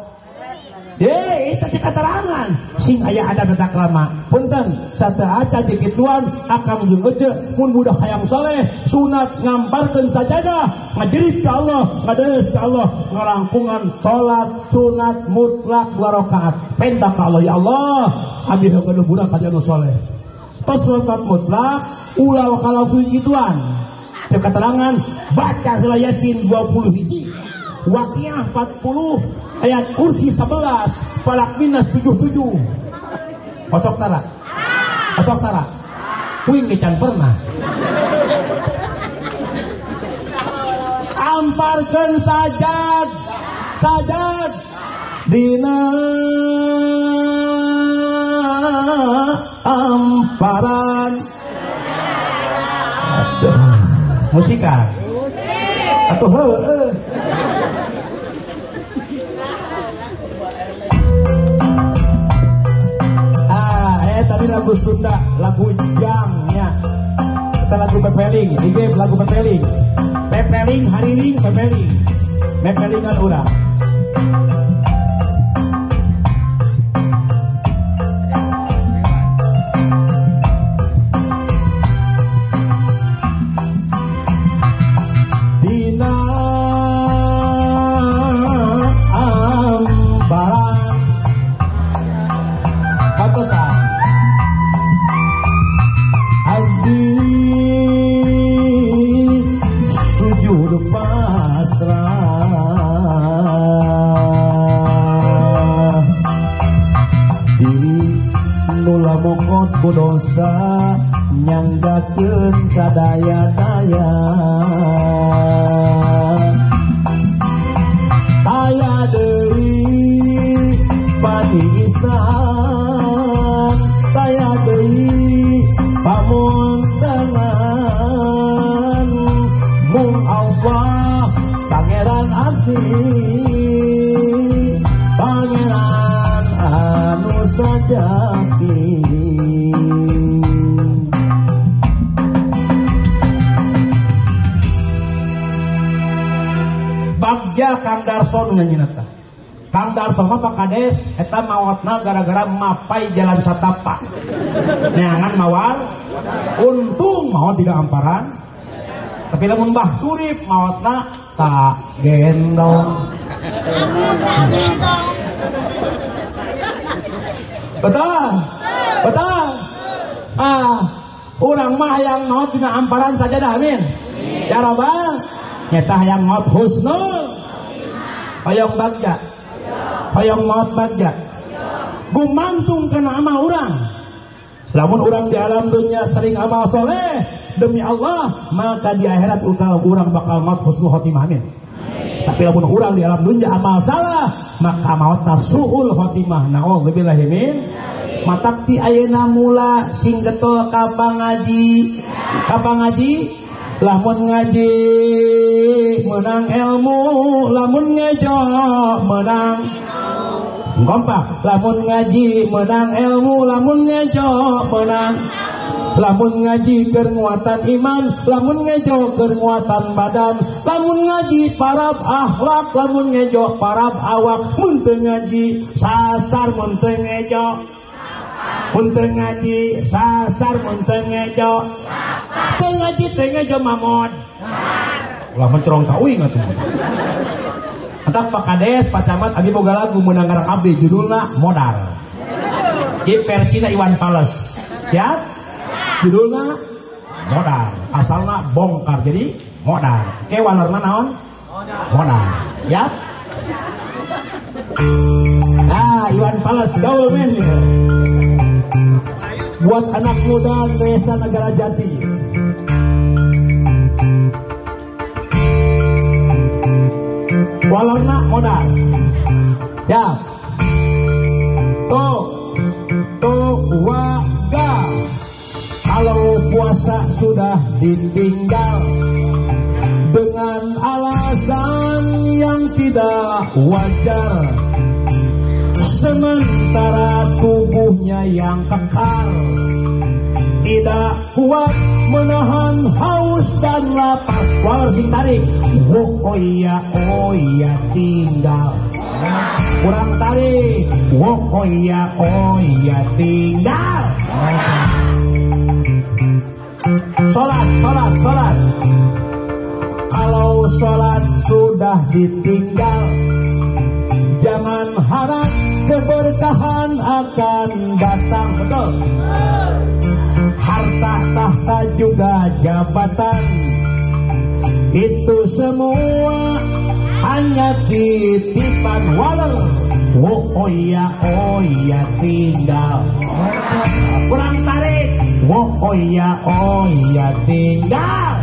Itu cek keterangan sing aya ada tata krama. Punten sateu aca kikituan akang jeung ece mun budak hayang soleh sunat ngamparkeun sajadah ngajerit ka Allah, ngaderes ka Allah, ngalangkungan salat sunat mutlak 2 rakaat. Penta ka Allah, ya Allah, abdi heukeun budak ka anu soleh. Tos salat mutlak ulah kalau kikituan. Cek keterangan baca heula Yasin 20 hiji, Waqiah 40, ayat kursi 11, falak minus 77. Osok tara. Osok tara. Wing can pernah. Amparkeun sajad. Sajad dina amparan. Aduh, musika. Atuh heueuh. Tadi lagu Sunda, lagu jangnya. Kita lagu pepeling, ini lagu pepeling. Pepeling, hariling, pepeling. Pepelingan urang. Dina ambaran batosan sujud pasrah diri nula mokot ku dosa nyanggakeun sadaya-daya taya deui pati istan taya deui pamuntengan mung Allah pangeran abdi pangeran anu sajati. Bagja Kang Darson nyanyi nata. Kang Darson mah Pak Kades eta mawatna gara-gara mapai jalan satapak. Neangan mawar untung mawat tidak amparan. Tapi lamun Mbah Surip mawatna tak gendong. Betul? Betul? Ah, urang mah hayang maot dina amparan sajadah, amin. Ya Rabbal, nyata hayang maot husnul. Hoyong bagja. Hoyong maot bagja. Gumantung kana amal urang. Lamun urang di alam dunia sering amal soleh demi Allah, maka di akhirat urang bakal maut husnul khotimah, amin. Tapi lamun urang di alam dunia amal salah, maka mautna suul khotimah. Naudzubillahi min. Matak ti ayeuna mula sing getol ka pangaji. Ka pangaji lamun ngaji menang ilmu, lamun ngejo menang kompak. Lamun ngaji menang ilmu, lamun ngejo menang. Lamun ngaji keur nguatan iman, lamun ngejo keur nguatan badan, lamun ngaji parab akhlak, lamun ngejo parab awak. Mun teu ngaji sasar, mun teu ngejo, mun teu ngaji sasar, mun teu ngejo, teu ngaji teu ngejo mamon. Ulah mencerong ka uing atuh. Entak Pak Kades, Pak Camat, abi boga lagu meunang ngarang abdi judulna Modar. Ieu versina Iwan Fals. Siap? Judulna Modar, asalna bongkar jadi modar. Ke walerna naon? Modal. Siap? Nah, Iwan Fals gaul men. Buat anak muda desa Negara Jati. Walarna modal. Ya. To to wa ga. Kalau puasa sudah ditinggal dengan alasan yang tidak wajar, sementara tubuhnya yang kekar tidak kuat menahan haus dan lapar. Walau sing tarik, oh iya oh iya tinggal. Kurang tarik, oh iya oh iya tinggal. Sholat, sholat, sholat. Kalau sholat sudah ditinggal, jangan harap keberkahan akan datang. Betul. Harta, tahta juga jabatan, itu semua hanya titipan. Walau oh iya oh iya tinggal. Kurang tarik, oh iya oh iya tinggal.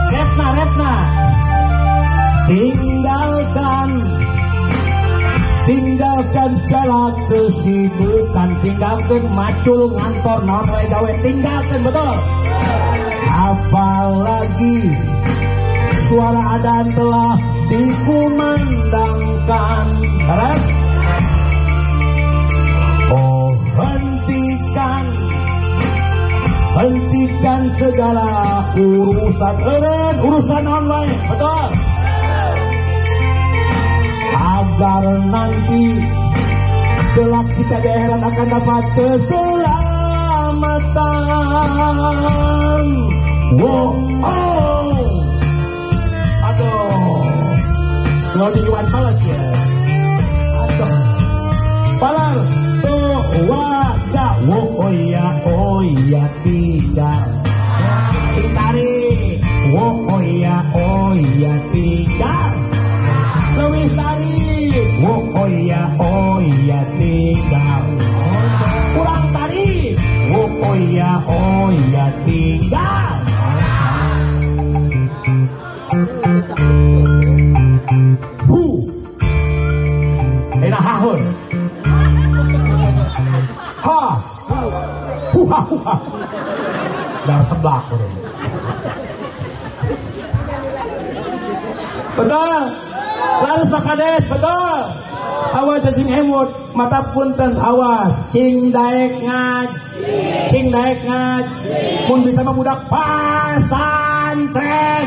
Retna, retna. Tinggalkan, tinggalkan segala kesibukan, tinggalkan macul ngantor naon wae gawe, tinggalkan. Betul. Apalagi suara adzan telah dikumandangkan. Beres? Oh, hentikan, hentikan segala urusan, urusan online. Betul. Agar nanti kelak kita di akhirat akan dapat keselamatan. Wow, oh. Aduh, lo di Iwan Fals ya. Aduh, Palar to wa ga wo oh iya oh iya tinggal. Sing tarik, wo oh iya oh iya tinggal. Leuwih tarik, wo oh iya oh iya tinggal. Kurang tarik, wo oh iya oh iya tinggal. Hu, enak hahun. Ha, hu ha hu ha. Dar seblak. Betul. Laris Pak Kades, betul. Awas sing emut, mata punten awas. Cing daek ngaj, cing daek ngaj. Mun bisa mah budak pasantren,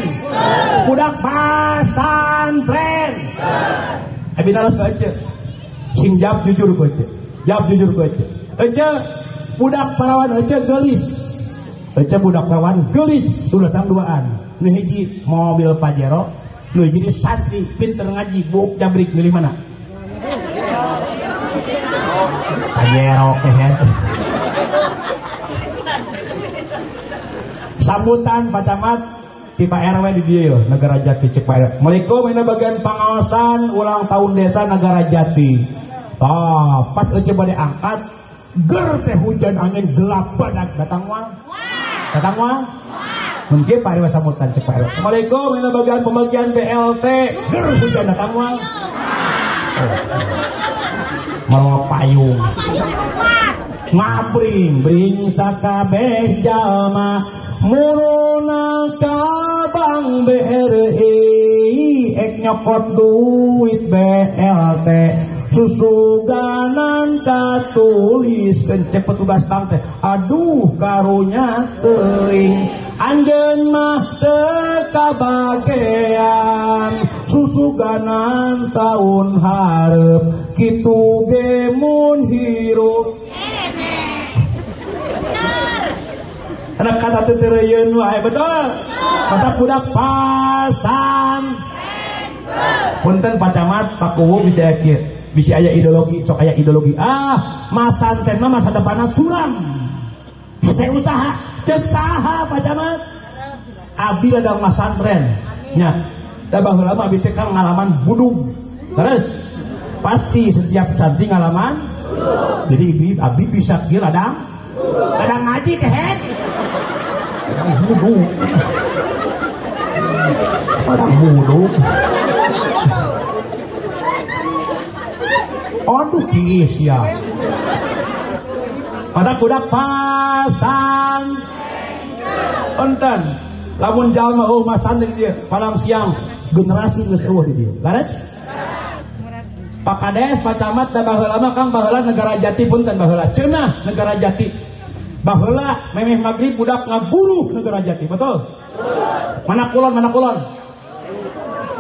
budak pasantren. Abi naros ka ece. Sing jawab jujur ku ece. Jawab jujur ku ece. Ece budak parawan ece geulis. Ece budak parawan geulis, tuh datang duaan. Nu hiji mobil Pajero, nu hiji santri pinter ngaji, buuk jabrik milih mana? Pajero keher. Sambutan Pak Camat di Pak RW di dieu Negara Jati cek Pak RW. Assalamualaikum, ini bagian pengawasan ulang tahun desa Negara Jati. Oh, pas ece bade angkat, ger teh hujan angin gelap badak datang moal. Datang moal. Mungkin Pak RW sambutan cek Pak RW. Assalamualaikum, ini bagian pembagian BLT, ger hujan datang moal. Mau payung. Ngabring bring sakabeh jalma muruna ka Bank BRI ek nyokot duit BLT susuganan katulis kencek petugas bank teh aduh karunya teuing anjeun mah teu kabagean susuganan taun hareup kitu ge mun hirup. Anak kata tetereyeun wae, betul. Mata budak pasan. Punten Pak Camat, Pak Kuwu bisa kieu. Bisa aya ideologi, sok aya ideologi. Ah, masanten mah masa depanna suram. Hese usaha, ceuk saha Pak Camat? Abdi ladang masantren. Nya, da baheula mah abdi teh kan ngalaman budug. Terus pasti setiap santri ngalaman. Jadi abdi bisa kieu ladang. Ladang ngaji kehet. Ladang budug. Ladang budug. Aduh kiis ya. Pada budak pasang enten lamun jalma eueuh masantren di dieu palang siang generasi geus eueuh di dieu. Laras? Pak Kades, Pak Camat da baheula mah Kang baheula negara jati punten baheula cenah negara jati. Baheula memeh magrib budak ngaguruh negara jati, betul? Mana kulon, mana kulon?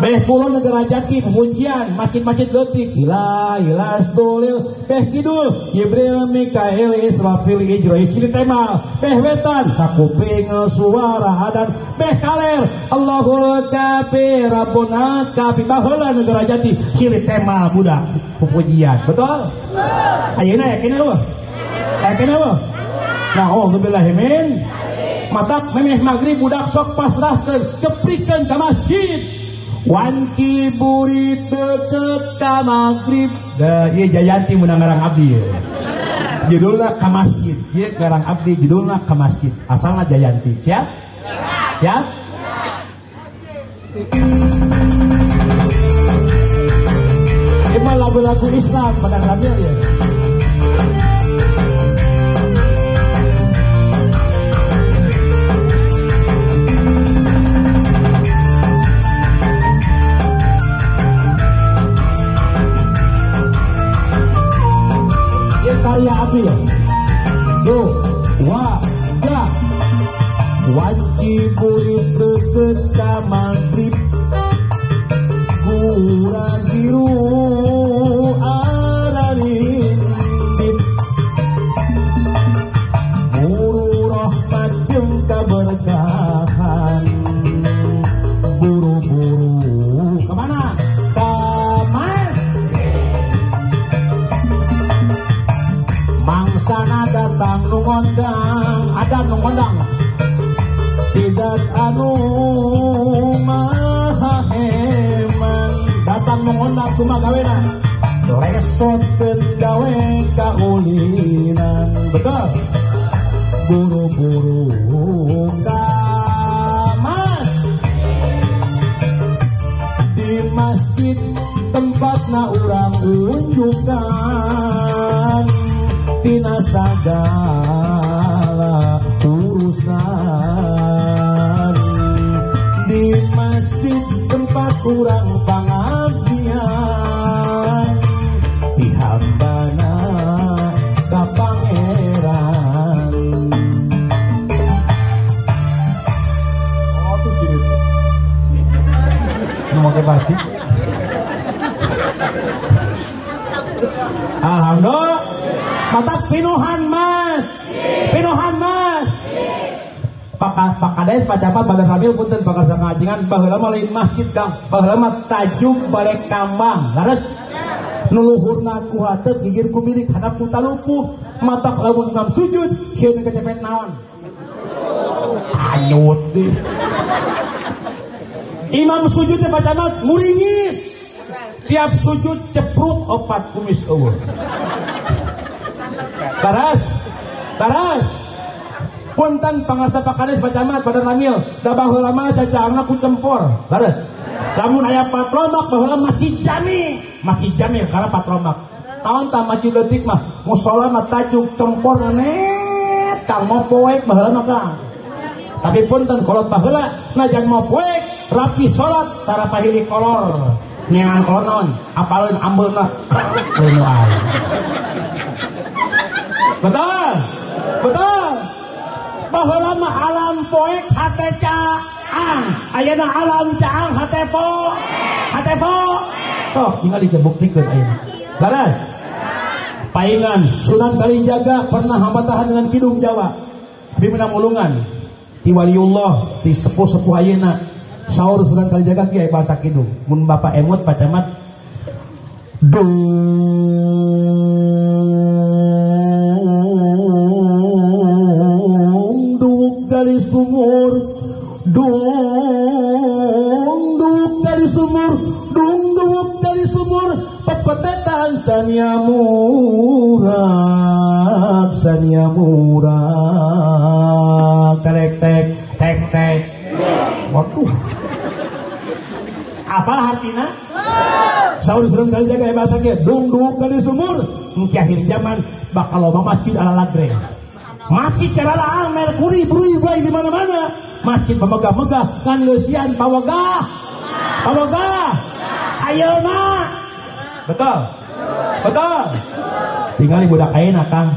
Beh kulon negara jati pemujian masjid-masjid leutik ila ilas dolil beh kidul Jibril Mikail Israfil Ijrois ciri temal beh wetan kakuping suara adan beh kaler Allahul kafi Rabbuna kafi baheula negara jati ciri temal budak pepujian, betul? Ayeuna yakin eueuh? Yakin eueuh? Na'udzubillahi min matak memeh magrib budak sok pasrahkeun keprikeun ka masjid wanci burit deket ka magrib. Da ieu Jayanti menang ngarang abdi ye. Judulna ka masjid. Ieu ngarang abdi judulna ka masjid. Asalna Jayanti. Siap? Siap? Ieu mah lagu-lagu Islam pada ngambil ya. Karya abdi ya. Do wa ga wanci kulit deket ka magrib gura giru ararindit buru rahmat jeung kaberkahan buru-buru kemana? Mangsana datang nu ngondang, ada nu ngondang. Tidak anu maha heman. Datang nu ngondang kumaha gawena? Lesotkeun gawe kaulinan. Betul? Buru-buru ka masjid. Di masjid tempatna urang unjungkan. Tina sagala urusan di masjid tempat urang pangabdian di hambana ka pangeran. Oh tuh cirit nu make batik. Alhamdulillah. Mata pinuhan mas, pinuhan mas. Pak Kades, Pak Camat, Pak Ramil punten pakar sangajingan baheula mah lain masjid Kang, baheula mah tajuk balik kambang. Laras nu luhurna ku hateup gigir ku milik hadap ku talupuh, matak lamun imam sujud sieun kecepet naon. Anyut deh. Imam sujud teh Pak Camat muringis. Tiap sujud ceprut opat kumis eueuh. Baras, baras. Punten pangarsa Pak Kades Pak Camat Pak Ramil, da baheula mah cacaangna ku cempor. Baras. Lamun aya patromak baheula masjid jami, masjid jami karena patromak. Naon tah masjid leutik mah musala mah tajuk cempor net kang mau poek baheula mah Kang. Tapi punten kolot baheula najan mau poek rapi salat tara pahili kolor. Neangan kolor naon? Apaleun ambeuna krek nu aing. Betul, betul. Baheula mah alam poek hate caang, ayeuna alam caang hate po, hate po. Sok tinggal dibuktikan ayeuna. Laras. Paingan Sunan Kalijaga pernah hambatahan dengan Kidung Jawa. Abi menang ulungan. Ti waliullah, ti sepuh-sepuh ayeuna. Saur Sunan Kalijaga kiai bahasa Kidung. Mun bapak emut Pak Camat dung gali sumur Dungduk dari sumur, dungduk dari sumur, pepetetan sania murah, sania murah, tek tek tek tek. Waduh, apalah artinya? Sahur sering kali jaga bahasa kia, dungduk dari sumur, engke akhir zaman bakal loba masjid ala lagreng. Masjid cara merkuri berui di mana-mana. Masjid pemegah-megah kan leusian pawagah. Pawagah. Ayeuna. Betul. Betul. Tinggal budak ayeuna Kang.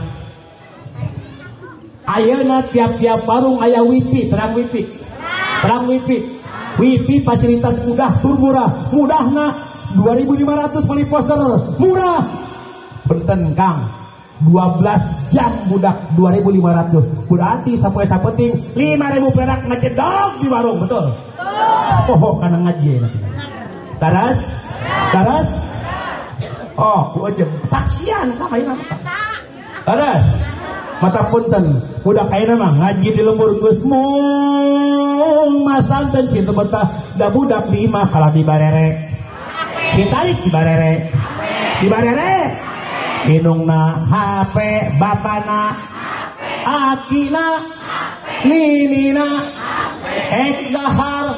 Ayeuna tiap-tiap warung aya wifi, terang wifi. Terang wifi. Wifi fasilitas mudah tur murah. Mudahna 2500 beli poster, murah. Benten Kang. 12 jam budak 2500 berarti sapoe sapeting 5000 perak ngajedog di warung, betul? Sepoho kana ngaji nanti. Taras? Taras? Oh, ku aja saksian ka ayeuna mah. Taras. Mata punten, budak ayeuna mah ngaji di lembur geus mung masanten si teu betah da budak di imah kalah dibarere. Si tarik dibarere. Dibarere. Inungna HP, bapana, akina, ninina, ek dahar,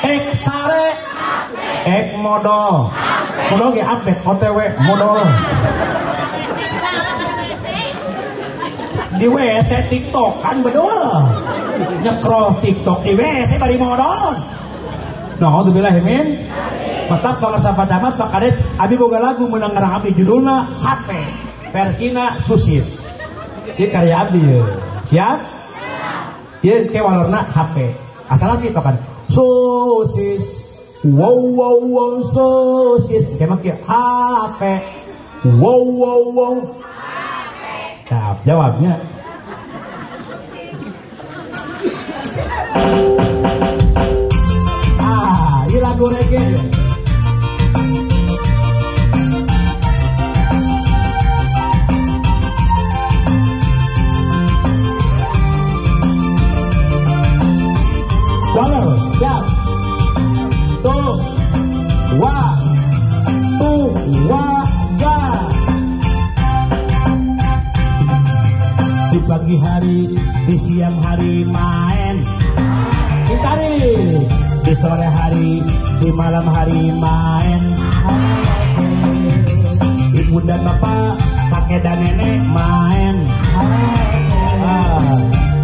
ek sare, ek modal. Modal ge update OTW modal. Di WC TikTok kan bedul. Nyekrol TikTok di WC bari modal. Naudzubillah min. Mata pangarsa Pak Camat Pak Kades abi boga lagu meunang ngarang abdi judulna HP versina Susis. Ieu karya abdi ye. Siap? Ieu ke walorna HP. Asal lagi kapan? Sosis. Wow wow wow sosis. Ke mah kieu HP. Wow wow wow. Nah, jawabnya. Ah, ieu lagu reggae. Walau, siap. Tuh, wa, tuh, wa, ga. Di pagi hari, di siang hari main. Ditarik. Di sore hari, di malam hari main. Ibu dan bapak, kakek dan nenek main.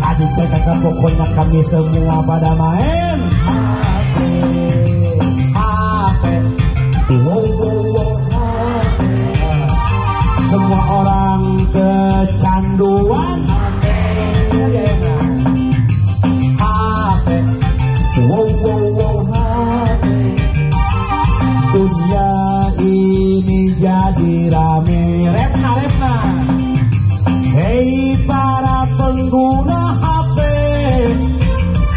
Adik dan kakak pokoknya kami semua pada main HP. Wow, wow, wow. Semua orang kecanduan HP. Wow, wow, wow. Dunia ini jadi rame. Repna, repna. Hei para pengguna HP,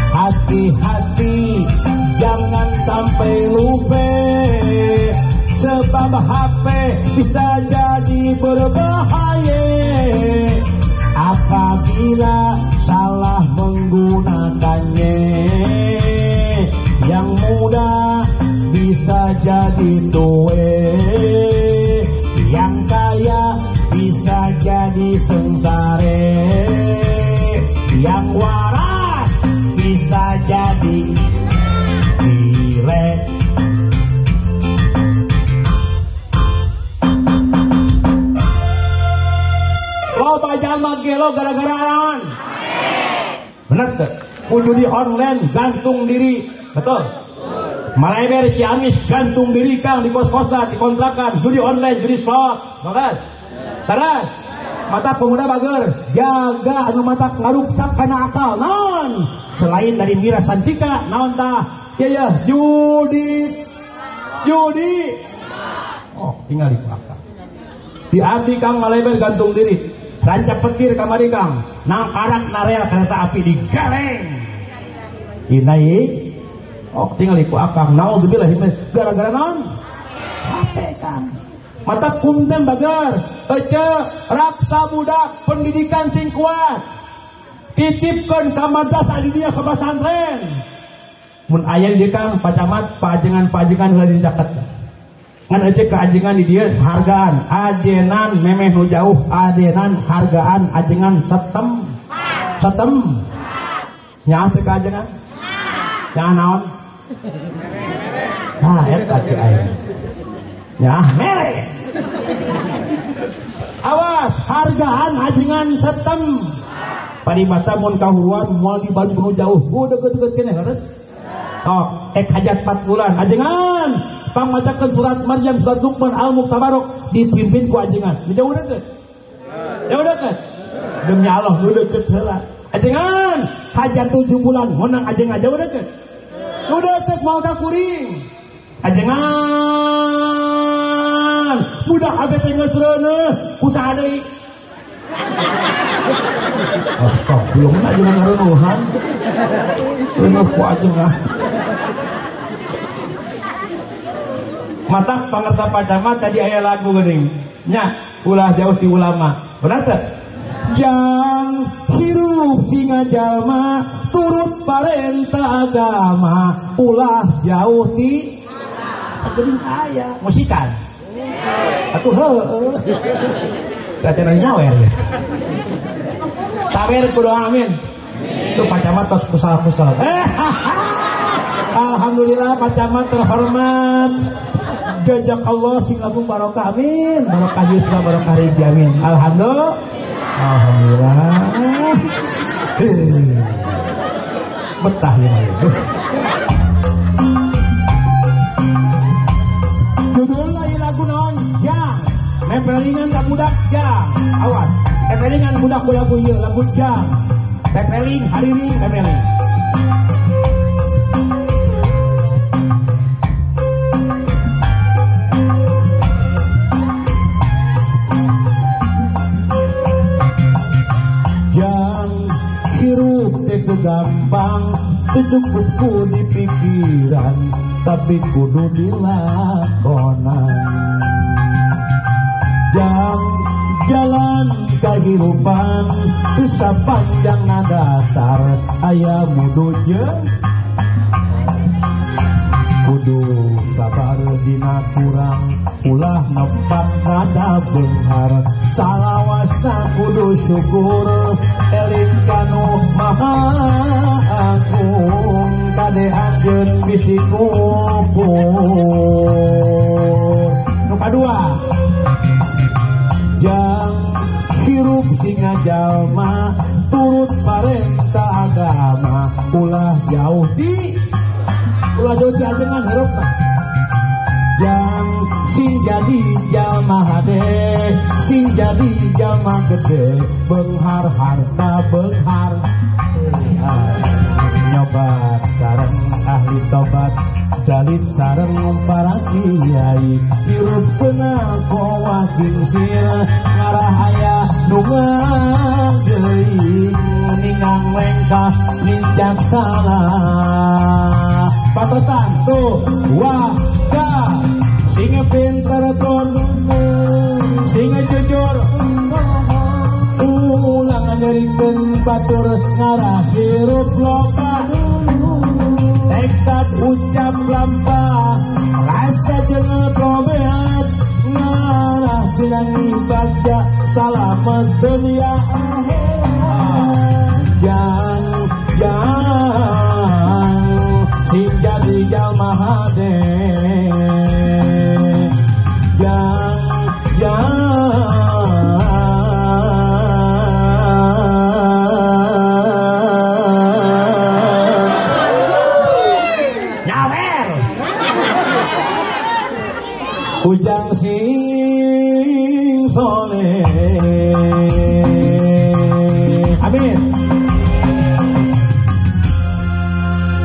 hati-hati jangan sampai lupa, sebab HP bisa jadi berbahaya apabila salah menggunakannya. Yang muda bisa jadi tua, yang kaya bisa jadi sengsara, yang waras bisa jadi gile. Loba jalma gelo gara-gara naon? Bener teu? Kudu di online gantung diri, betul? Maleber Ciamis gantung diri Kang di kos-kosan, di kontrakan, judi online, judi slot, bagas. Taras, mata pemuda bager, jaga anu mata ngaruksak kana akal, naon? Selain dari miras santika, naon tah? Ya ya, judis, judi. Oh, tinggal di akal. Di abdi Kang maleber gantung diri, rancak petir kamari Kang, nangkarak narel kereta api digareng. Kinai, oh tinggal di akang, naudzubillah gara-gara naon? HP Kang. Mata punten bager, ece raksa budak pendidikan sing kuat. Titipkeun ka madrasah di dieu ka pesantren. Mun aya di dieu Kang Pak Camat, pajengan-pajengan heula dicaket. Ngan ece ka ajengan di dieu hargaan, ajenan memeh nu jauh, ajenan hargaan ajengan setem. Setem. Nyaah teu ka ajengan? Nyaah naon? Nah, eta ceu aing. Nyaah mere. Awas, hargaan ajengan setem. Paribasa mun kahuruan moal dibaju nu jauh, deukeut-deukeut keneh leres. Oh, ek hajat 4 bulan ajengan pangmacakeun surat Maryam, surat Luqman, Al-Mulk, Tabarok dipimpin ku ajengan. Nu jauh deukeut. Jauh deukeut. Demi Allah nu deukeut heula. Ajengan hajat 7 bulan menang ajengan jauh deukeut. Nu deukeut moal ka kuring. Ajengan budak abet teh geus reuneuh ku saha deui? Astagfirullah, ajengan ngareunuhan. Reuneuh ku ajengan. Matak pangersa Pak Camat tadi aya lagu geuning. Nya, ulah jauh ti ulama. Benar teu? Jang hirup singa jalma turut parentah agama, ulah jauh ti geuning aya musikan. Atuh heueuh. Teh teh nyawer. Sawer kudu amin. Tuh Pak Camat tos kusal-kusal. Alhamdulillah Pak Camat terhormat. Jajak Allah sing agung barokah amin. Barokah yusra barokah rizki amin. Alhamdulillah. Alhamdulillah. Betah ya. Judulna ieu lagu naon? Jang. Mepelingan ka budak jang. Awas. Pepelingan budak ku lagu ieu, lagu jang. Pepeling hariring pepeling. Jang hirup teh gampang, teu cukup ku di pikiran, tapi kudu dilakonan. Jang jalan kehidupan teu sapanjang datar, aya mudu jeung kudu sabar dina kurang, ulah nempat nada beunghar. Salawasna kudu syukur, eling kanu maha agung, kade anjeun bisi ngukur. Nu kadua, jang hirup singa jalma turut parentah agama, ulah jauh ti ajengan hirup tah. Jang sing jadi jalma hade, sing jadi jalma gede, beunghar harta beunghar. Nyobat sareng ahli tobat, dalit sareng para kiai, hirup kena kowa gingsir, ngarah aya nu ngageuing, ningang lengkah nincak salah. Patosan tuh waga, sing pinter ton, sing jujur, ulah nyerikeun batur, ngarah hirup loba. Tekad ucap lampah, rasa jeung tobeat, ngarah bilangi bagja salamet dunia. Jang jang sing jadi jalma hade, jang jang nyawer ujang sing soleh. Amin.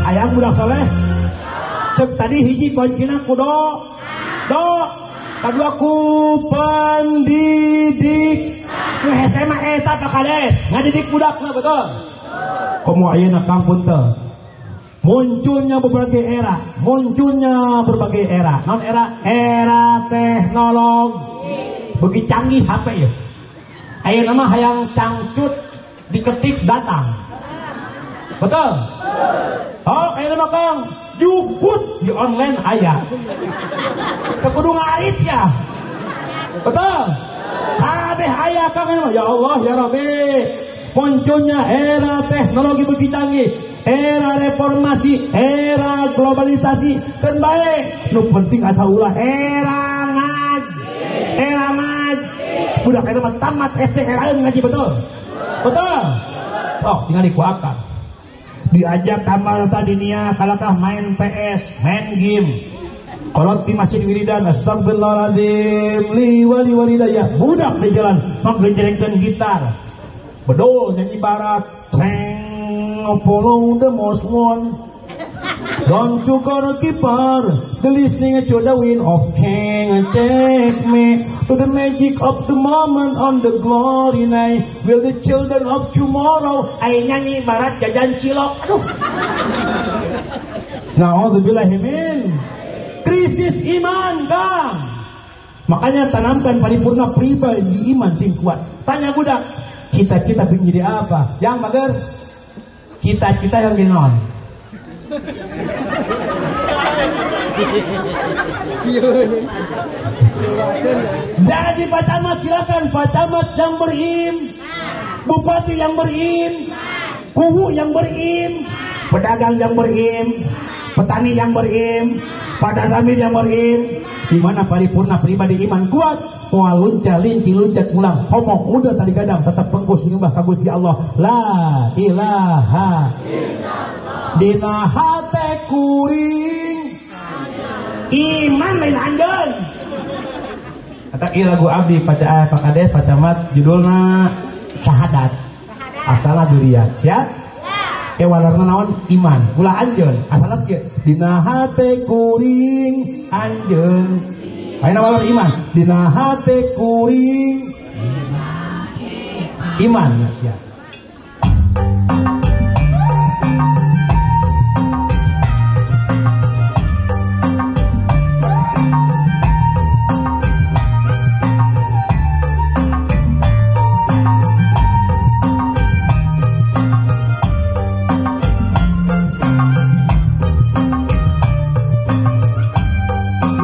Hayang budak soleh. Cek tadi hiji kuncina kudo do, kadua ku pendidik. Nu hese mah eta Pak Kades ngadidik budakna betul. Komo ayeuna Kang punten. Munculnya berbagai era, munculnya berbagai era. Non era, era teknologi. Beuki canggih HP ya. Ayeuna mah hayang cangcut diketik datang. Betul? Oh, kayaknya mah Kang, juput di online aya. Teu kudu ngarit ya. Betul? Kabeh aya Kang, ya Allah ya Rabbi. Munculnya era teknologi begitu canggih, era reformasi, era globalisasi, kan baik. Nu penting asa ulah era ngaji. Era ngaji. Budak eta mah tamat SD era ngaji, betul? Betul? Oh, tinggal dikuatkan. Diajak kamar tadinya kalakah main PS, main game. Kolot di masjid wiridan astagfirullahaladzim li wali walidayah. Budak di jalan manggenjrengkeun gitar. Bedol nyanyi barat, treng follow the most one. Don't you gonna keep her, the listening to the wind of change, take me to the magic of the moment on the glory night. Will the children of tomorrow, ay nyanyi barat jajan cilok, aduh. Na'udzubillahi min krisis iman, Kang. Makanya tanamkan paripurna pribadi iman sing kuat. Tanya budak, cita-cita pengen jadi apa? Yang mager, cita-cita yang jadi non. Jadi Pak Camat silakan, Pak Camat yang berim, bupati yang berim, kuwu yang berim, pedagang yang berim, petani yang berim, Pak Ramil yang berim. Di mana paripurna pribadi iman kuat, moal lunca linci luncat ulang, homo udah tadi gadang tetap pengkus nyembah ka Gusti Allah. La ilaha illallah. Dina hate kuring iman lain anjeun. Kata ieu lagu abdi Pak Kades, Pak Camat, judulna Syahadat. Asalna durian, siap? Ke walarna naon iman, ulah anjeun, asalna kieu. Dina hate kuring anjeun. Ayeuna walar iman, dina hate kuring iman, siap.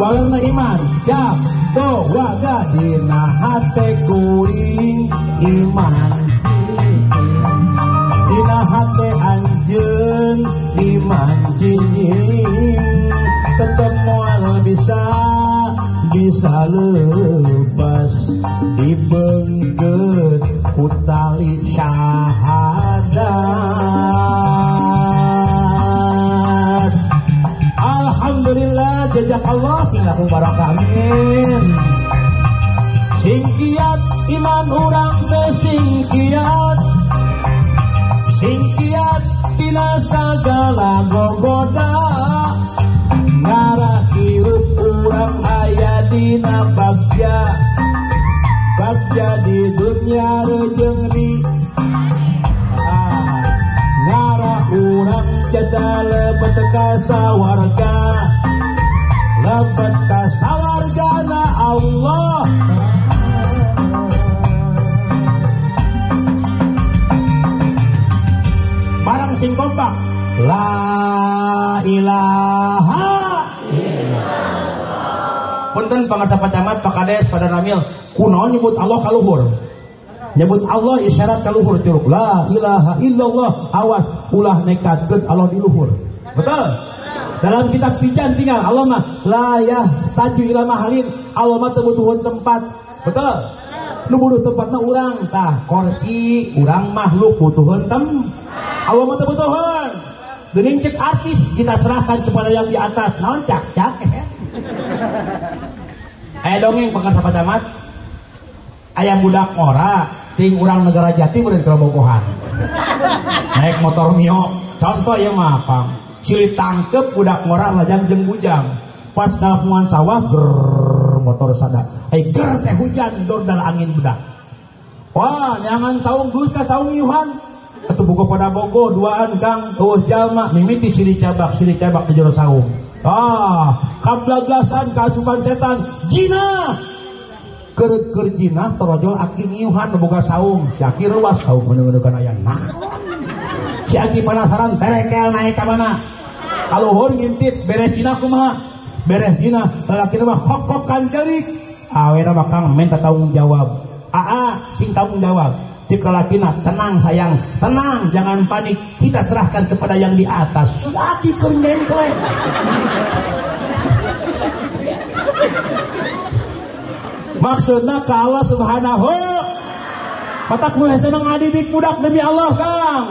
Walarna iman, siap, do waga dina hate kuring iman, dina hate anjeun iman cincin, tetep moal bisa bisa lepas dibengket ku tali syahadat. Alhamdulillah jejak Allah sing laku barokah, amin. Sing kiat iman urang teh sing kiat, sing kiat dina sagala gogoda, ngarah hirup urang aya dina bagja, bagja di dunia rejeung di ngarah urang jasa lebet ka sawarga, lebet ka sawargana Allah. Barang sing kompak la ilaha illallah. Punten pangarsa Pak Camat, Pak Kades, Pak Danramil, kunaon nyebut Allah kaluhur? Nyebut Allah isyarat kaluhur curug la ilaha illallah, awas ulah nekatkeun Allah di luhur. Betul? Dalam kitab Tijan tinggal Allah mah la yahtaju ila mahalin, Allah mah teu butuheun tempat. Betul? Nu butuh tempat mah urang, tah kursi urang makhluk butuheun tempat. Allah mah teu butuheun. Geuning cek artis kita serahkan kepada yang di atas. Naon cak-cak. Aya dongeng pangarsa Pak Camat. Aya budak ora ting urang negara jati beureun kerobokohan. Naik motor Mio. Contoh ieu mah Kang. Silih tangkep budak ngora lajang jeung bujang. Pas dapungan sawah ger motor sada. Ai ger teh hujan dor dala angin budak. Wah, nyangan saung geus ka saung iuhan. Atuh bogo pada bogo duaan Kang, eueuh jalma mimiti silih cabak di jero saung. Ah, kablaglasan kaasupan setan, jinah. Keur-keur jinah torojol aki ngiuhan boga saung, si aki reuas saung meuneukeun aya naon. Si Aki penasaran terekel naik ka mana? Kaluhur ngintip beres Cina kumaha? Beres Cina lalaki mah kok-kok kancerik. Awena mah Kang minta tanggung jawab. Aa sing tanggung jawab. Cek lalakina tenang sayang, tenang jangan panik. Kita serahkan kepada yang di atas. Si Aki keur nyengklek. Maksudna ka Allah Subhanahu matak nu hese ngadidik budak demi Allah Kang.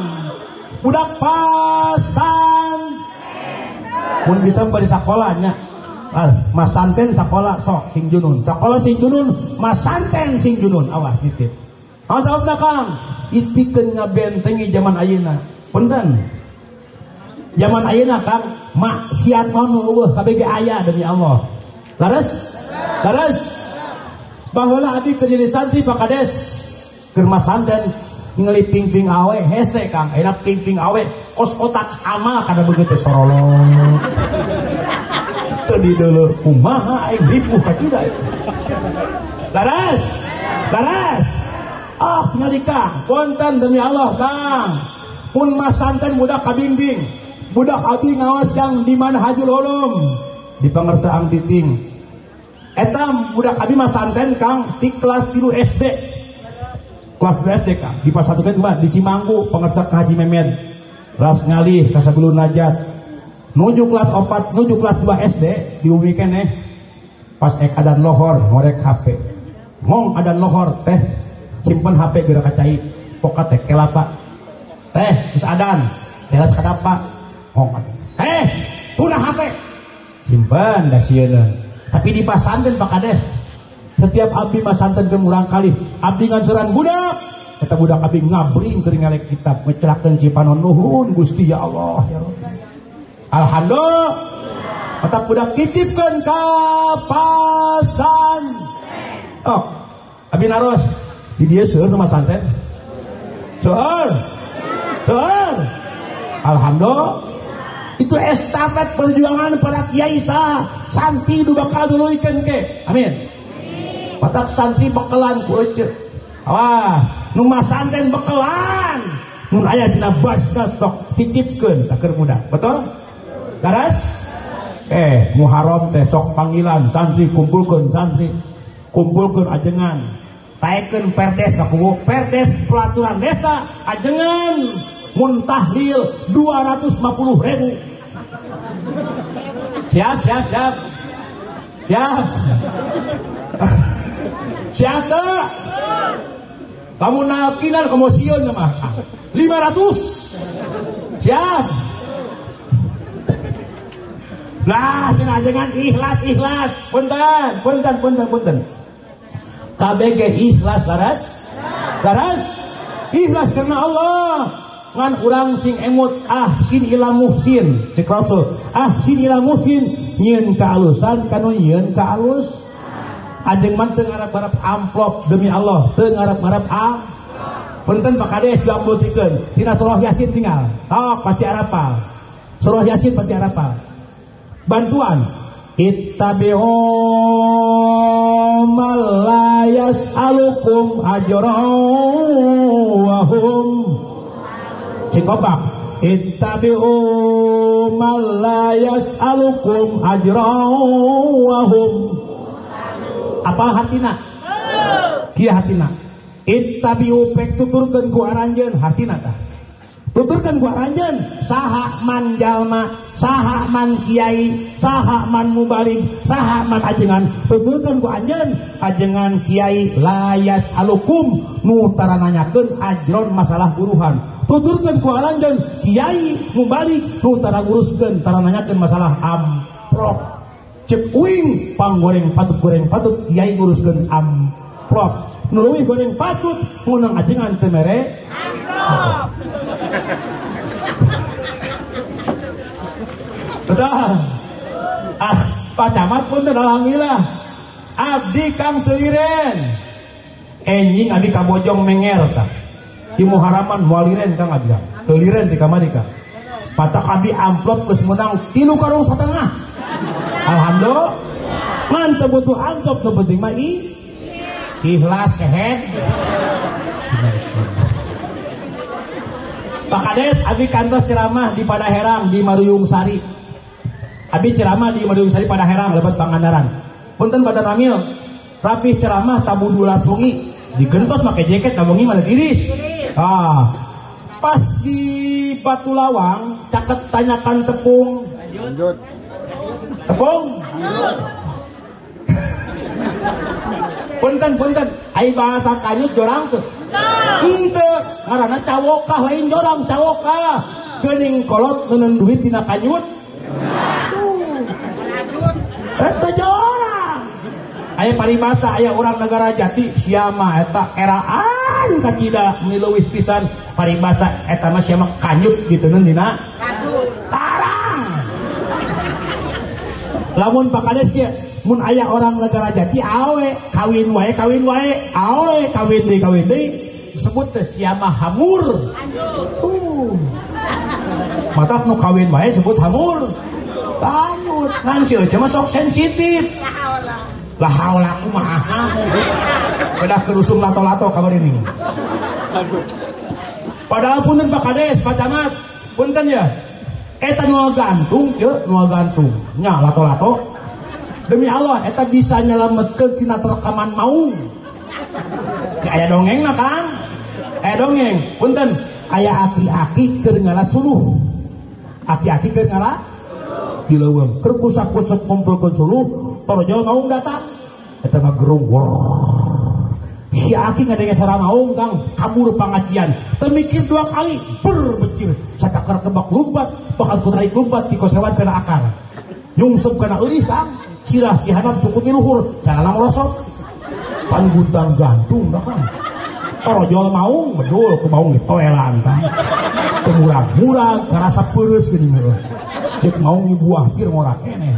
Budak pasan mun bisa bari sakolanya mas santen sakola sok sing junun sakola sing junun mas santen sing junun awas nitip naon sababna Kang itikeun ngabentengi zaman ayeuna punten zaman ayeuna Kang maksiat mah nu eueuh kabeh ge aya demi Allah laras laras baheula abdi keur jadi santri Pak Kades keur mas santen ngeli ping-ping awe hese Kang ayeuna ping-ping awe kos kotak amal kada begitu sorolong teu dideuleu kumaha aing ripuh ka tidak laras laras ah ningali Kang konten demi Allah Kang mun masanten budak kabingbing budak abi ngawas Kang di Manhajul Ulum di pangersaang titing eta budak abi masanten Kang di kelas 3 SD kelas 2 SD Kang di pasatukeun kumaha di Cimanggu pangersa Haji Memed ras ngalih ka Sabilul Najat nuju kelas 4 nuju kelas 2 SD di bumi keneh pas ek adan lohor ngorek HP ngong adan lohor teh simpen HP geura ka cai poka teh kelapa teh geus adan teh sakadapa ngong teh tuna HP simpen da sieun tapi di pasanten Pak Kades setiap abdi masanten ke murang kali abdi nganteran budak eta budak abdi ngabring keur ngalek kitab ngecelakeun cipanon nuhun Gusti ya Allah ya Rabbi alhamdulillah mata budak titipkeun ka pasan oh abdi naros di dieu seueur nu masanten seueur seueur alhamdulillah itu estafet perjuangan para kiai sah santri nu bakal duluikeun ke amin. Matak santri bekelan ku ece. Wah, nu masanten bekelan. Mun aya dina basna sok titipkeun ka keur budak. Betul? Laras? Muharram teh sok panggilan santri kumpulkeun santri. Kumpulkeun ajengan. Taekeun perdes ka kubu, perdes peraturan desa ajengan mun tahlil 250.000. Siap, siap, siap. Siap. Siap teu? Lamun nalkinan komo sieun mah. 500. Siap. Lah cenah ajengan ikhlas ikhlas. Punten, punten, punten, punten. KBG ikhlas laras? Laras? Ikhlas karena Allah. Ngan urang cing emut ahsin ila muhsin. Cek Rasul, ahsin ila muhsin nyieun kaalusan kanu nyieun kaalus. Ajeng man teu ngarap-ngarap amplop demi Allah, teu ngarap-ngarap amplop. Punten Pak Kades diambutikeun tina surah Yasin tinggal. Tok pasti arapal. Surah Yasin pasti arapal. Bantuan ittabi'u man la yas'alukum ajran wa hum cing kompak ittabi'u man la yas'alukum ajran wa hum apa hartina? Kieu hartina. Ittabi'u pek tuturkeun ku aranjeun hartina tah. Tuturkeun ku aranjeun saha man jalma, saha man kiai, saha man mubalig, saha man ajengan. Tuturkeun ku anjeun, ajengan kiai la yas'alukum nu tara nanyakeun ajron masalah buruhan. Tuturkeun ku aranjeun kiai mubalig nu tara nguruskeun tara nanyakeun masalah amplop. Cek uing panggoreng patut goreng patut kiai nguruskeun amplop nu leuwih goreng patut ngunang ajengan teu mere amplop. Betul. Ah Pak Camat pun teu alhamdulillah abdi Kang teu liren enjing abdi ka Bojong menger tah di Muharaman moal liren Kang abdi teu liren di kamari Kang patak abdi amplop geus meunang 3 karung satengah. Alhamdulillah ngan teu butuh amplop nu penting mah ikhlas kehed. Pak Kades abi kantos ceramah di Padaherang di Maruyung Sari. Abi ceramah di Maruyung Sari Padaherang lewat Pangandaran. Punten badan ramil. Rapih ceramah tamu dulas wengi digentos make jaket tamu wengi malah tiris. Ah. Pas di Batu Lawang caket tanyakan tepung. Lanjut. Tepung. Punten punten ai bahasa kanyut jorang tuh. Henteu ngaranna cawokah lain jorang cawokah. Geuning kolot neuneun duit dina kanyut. Tuh. Eta jorang. Aya paribasa aya urang negara jati sia mah eta eraan kacida meuni leuwih pisan paribasa eta mah sia mah kanyut diteunun dina kanyut. Tarang. Lamun Pak Kades kieu mun aya orang negara jati awe kawin wae awe kawin deui disebut teh sia mah hamur. Tuh. Matak nu kawin wae sebut hamur. Kanyut ngan ceu mah sok sensitif. La haula kumaha. Kedah kerusung lato-lato kabar ini. Padahal punten Pak Kades, Pak Camat, punten ya. Eta nu gantung ceu, nu gantung. Nya lato-lato. Demi Allah, eta bisa nyelametkeun tina terkaman maung. Ya aya dongengna Kang. Aya dongeng, punten, aya aki-aki keur ngala suluh. Aki-aki keur ngala di leuweung. Keur kusak-kusuk ngumpulkeun suluh, torojol maung datang. Eta mah gerung. Si aki ngadenge sora maung Kang, kabur pangajian. Teu mikir dua kali, berbecir sakakar kebak lumpat, bakal kutarik lumpat dikosewat kana akar. Nyungsep kana eurih Kang. Sirah dihanap cukup di luhur, jangan merosot. Pangguntang gantung dah kan. Torojol maung, bedul ku maung ditoelan kan. Kemurang-murang, karasa peres gini. Cek maung buah pir ngora keneh.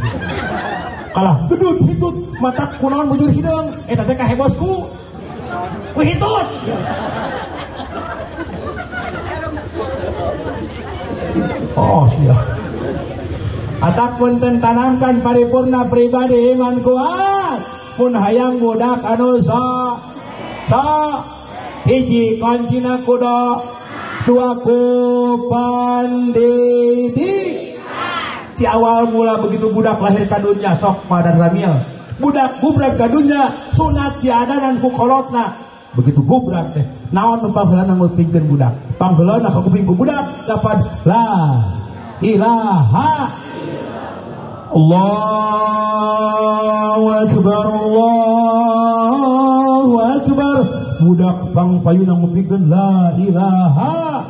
Kalah gedut hitut, mata kunaon bujur hideung, eta teh kahebosku. Ku hitut. Oh sia. Atak punten tanamkan paripurna pribadi iman kuat mun hayang budak anu sa hiji kuncina kuda dua ku pandidik. Di awal mula begitu budak lahir ka dunya sok padan ramil budak gubrak ka dunya sunat diadanan ku kolotna begitu gubrak teh naon nu pangheulana ngupingkeun budak pangheulana ka kuping ku budak dapat la ilaha Allahu akbar Allahu akbar budak pang payuna ngupingkeun la ilaha.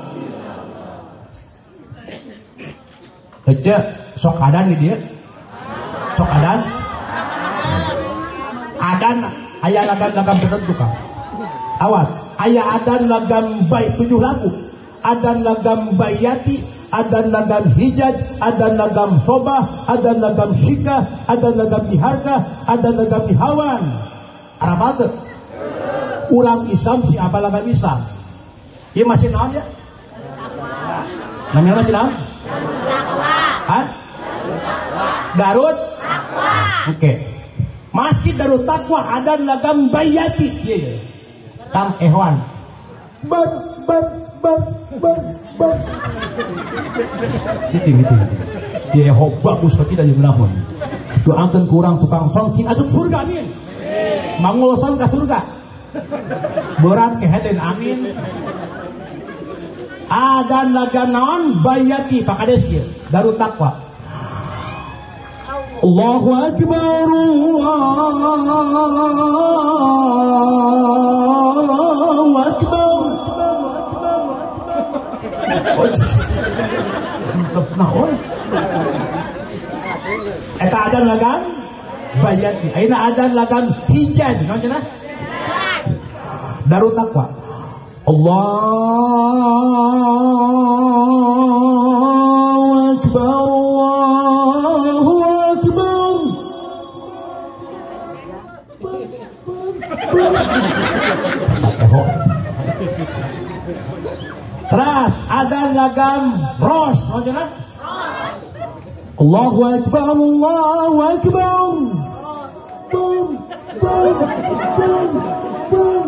Hece sok adan di dieu. Sok adan. Adan aya lagam-lagam tertentu Kang. Awas, aya adan lagam baik 7 lagu. Adan lagam bayati, adan lagam hijaj, adan lagam sobah, adan lagam syikah, adan lagam diharga, adan lagam dihawan. Arab teu? Urang Islam si apa lagam Islam? Ieu masih naon ya? Namanya masih naon? Hah? Darut? Oke. Okay. Masjid Darut Taqwa adan lagam bayati. Ieu ya. Kang Ehwan. Bar bar bar bar bar. Cicing cicing. Dia bagus tapi dari menahun. Doakeun kurang tukang songcing asup surga amin. Mangulosan ka surga. Berat keheden amin. Adan lagam naon bayati Pak Kades kieu Darut Taqwa. Allahu akbar Allahu akbar. Nah, oi. Eta adan lagam bayati. Ayeuna adan lagam hijaz naon cenah? Darut Taqwa. Allahu akbar Allahu akbar. Teras adan lagam ros naon cenah? Allahu akbar Allahu akbar. Bum bum bum bum.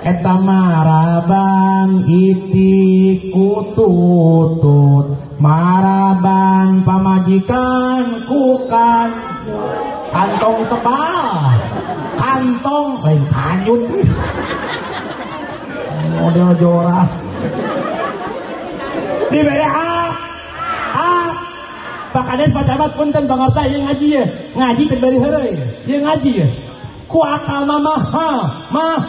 Eta maraban iti kututut maraban pamajikan kukan kantong tebal kantong lain kanyut model jorah dibere A Pak Kades Pak Camat punten pangarsa ieu ngaji ye ngaji teu bari heureuy ieu ngaji ye ku akal mah mah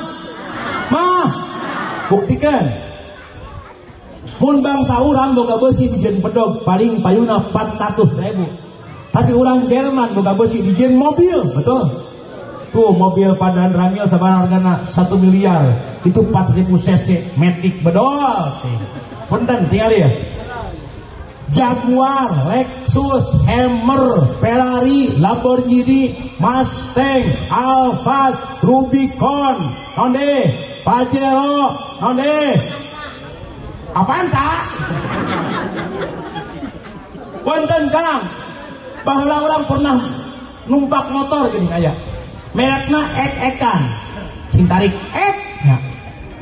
mah buktikan mun bangsa urang boga beusi dijieun bedog paling payuna 400.000 tapi urang Jerman boga beusi dijieun mobil betul tuh mobil Padan Ramil sabaraha hargana 1 miliar itu 4000 cc matic bedol punten tinggal ya Jaguar, Lexus, Hammer, Ferrari, Lamborghini, Mustang, Alphard, Rubicon, Honda, Pajero, Honda, Avanza. Punten Kang, baheula urang pernah numpak motor gini aya. Merekna ek-ekan. Sing tarik ek. Nah,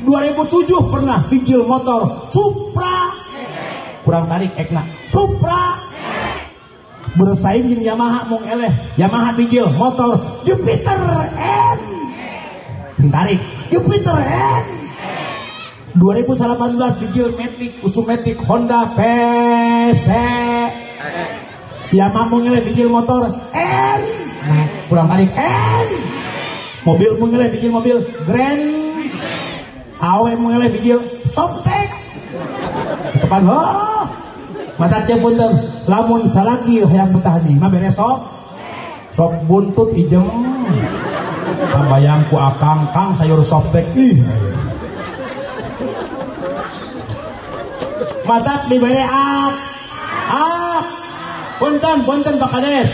2007 pernah bijil motor Supra. Kurang tarik ekna. Supra bersaing jeung Yamaha mung eleh. Yamaha bijil motor Jupiter N. Sing tarik Jupiter N. 2018 bijil Matic, usum Matic Honda PC. Yamaha mung eleh bijil motor N. Nah, kurang tarik N. Mobil mung eleh bijil mobil Grand. Awe mung eleh bijil Softex. Depan oh. Mata teh punten lamun salaki hayang betah di mah beres sok. Sok buntut ijem. Kabayang ku akang kang sayur Softex ih. Matak dibere ak. Ak. Punten punten Pak Kades.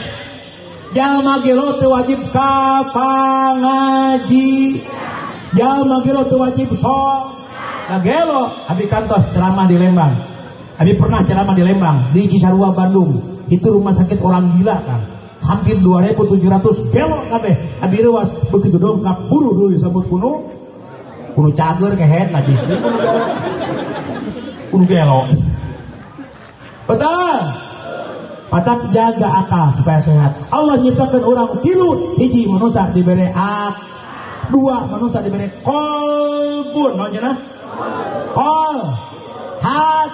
Jalma gelo teu wajib ka pangaji. Jalma gelo teu wajib sok. Nah gelo abi kantos ceramah di Lembang. Abi pernah ceramah di Lembang, di Cisarua Bandung. Itu rumah sakit orang gila kan. Hampir 2.700 gelo kabeh. Abi reuas begitu dongkap buru deui disebut kuno. Kuno cager kehet najis deui kuno gelo. Kuno gelo. Betul. Matak jaga akal supaya sehat. Allah nyiptakeun urang tilu, hiji manusia dibere ak, dua manusia dibere kolbun, naon cenah? Kol, hat,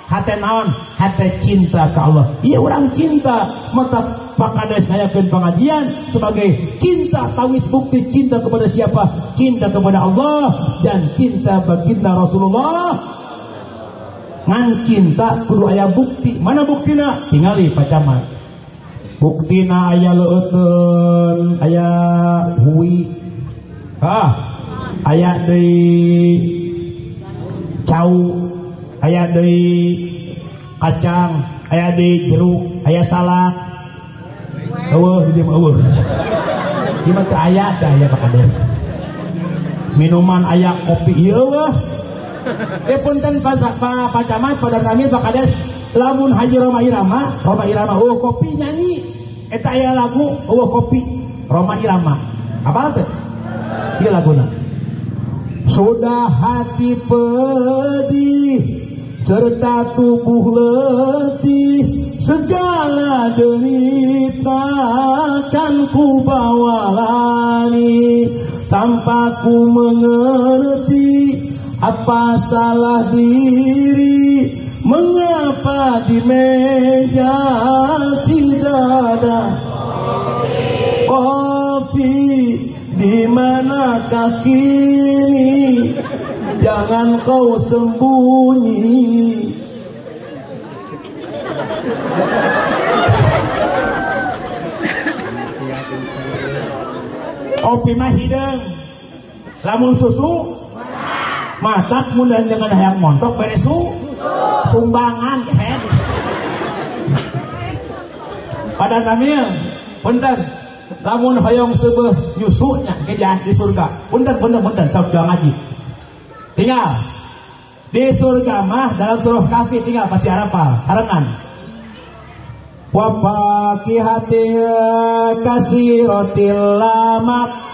hate naon? Hate cinta ke Allah. Iya orang cinta, mata Pak Kades ngayakeun pengajian sebagai cinta tawis bukti cinta kepada siapa? Cinta kepada Allah dan cinta baginda Rasulullah. Ngan cinta kudu aya bukti. Mana buktina? Tingali Pak Camat. Buktina aya leuteun, aya hui. Hah, aya deui cau, aya deui kacang, aya deui jeruk, aya salak. Eueuh di dieu mah eueuh. Ieu mah teu aya teh aya Pak Kades. Minuman aya kopi ieu eueuh. Punten Pak Camat, Pak Danramil, Pak Kades, lamun Haji Rhoma Irama, Rhoma Irama eueuh kopi nyanyi. Eta aya lagu eueuh kopi Rhoma Irama. Apal teh? Ieu laguna. Sudah hati pedih serta tubuh letih, segala derita kan ku bawa lari, tanpa ku mengerti apa salah diri, mengapa di meja tidak ada kopi, di manakah kini, jangan kau sembunyi. Kopi mah hideung, lamun susu matak mun jangan hayang montok bere sumbangan head. Pada namil punten lamun hoyong seubeuh nyusunya ke di surga. Punten punten punten sok jual ngaji. Tinggal di surga mah dalam surah Kahfi tinggal pasti arapal harengan. Wa fakihatil kasiratil lamak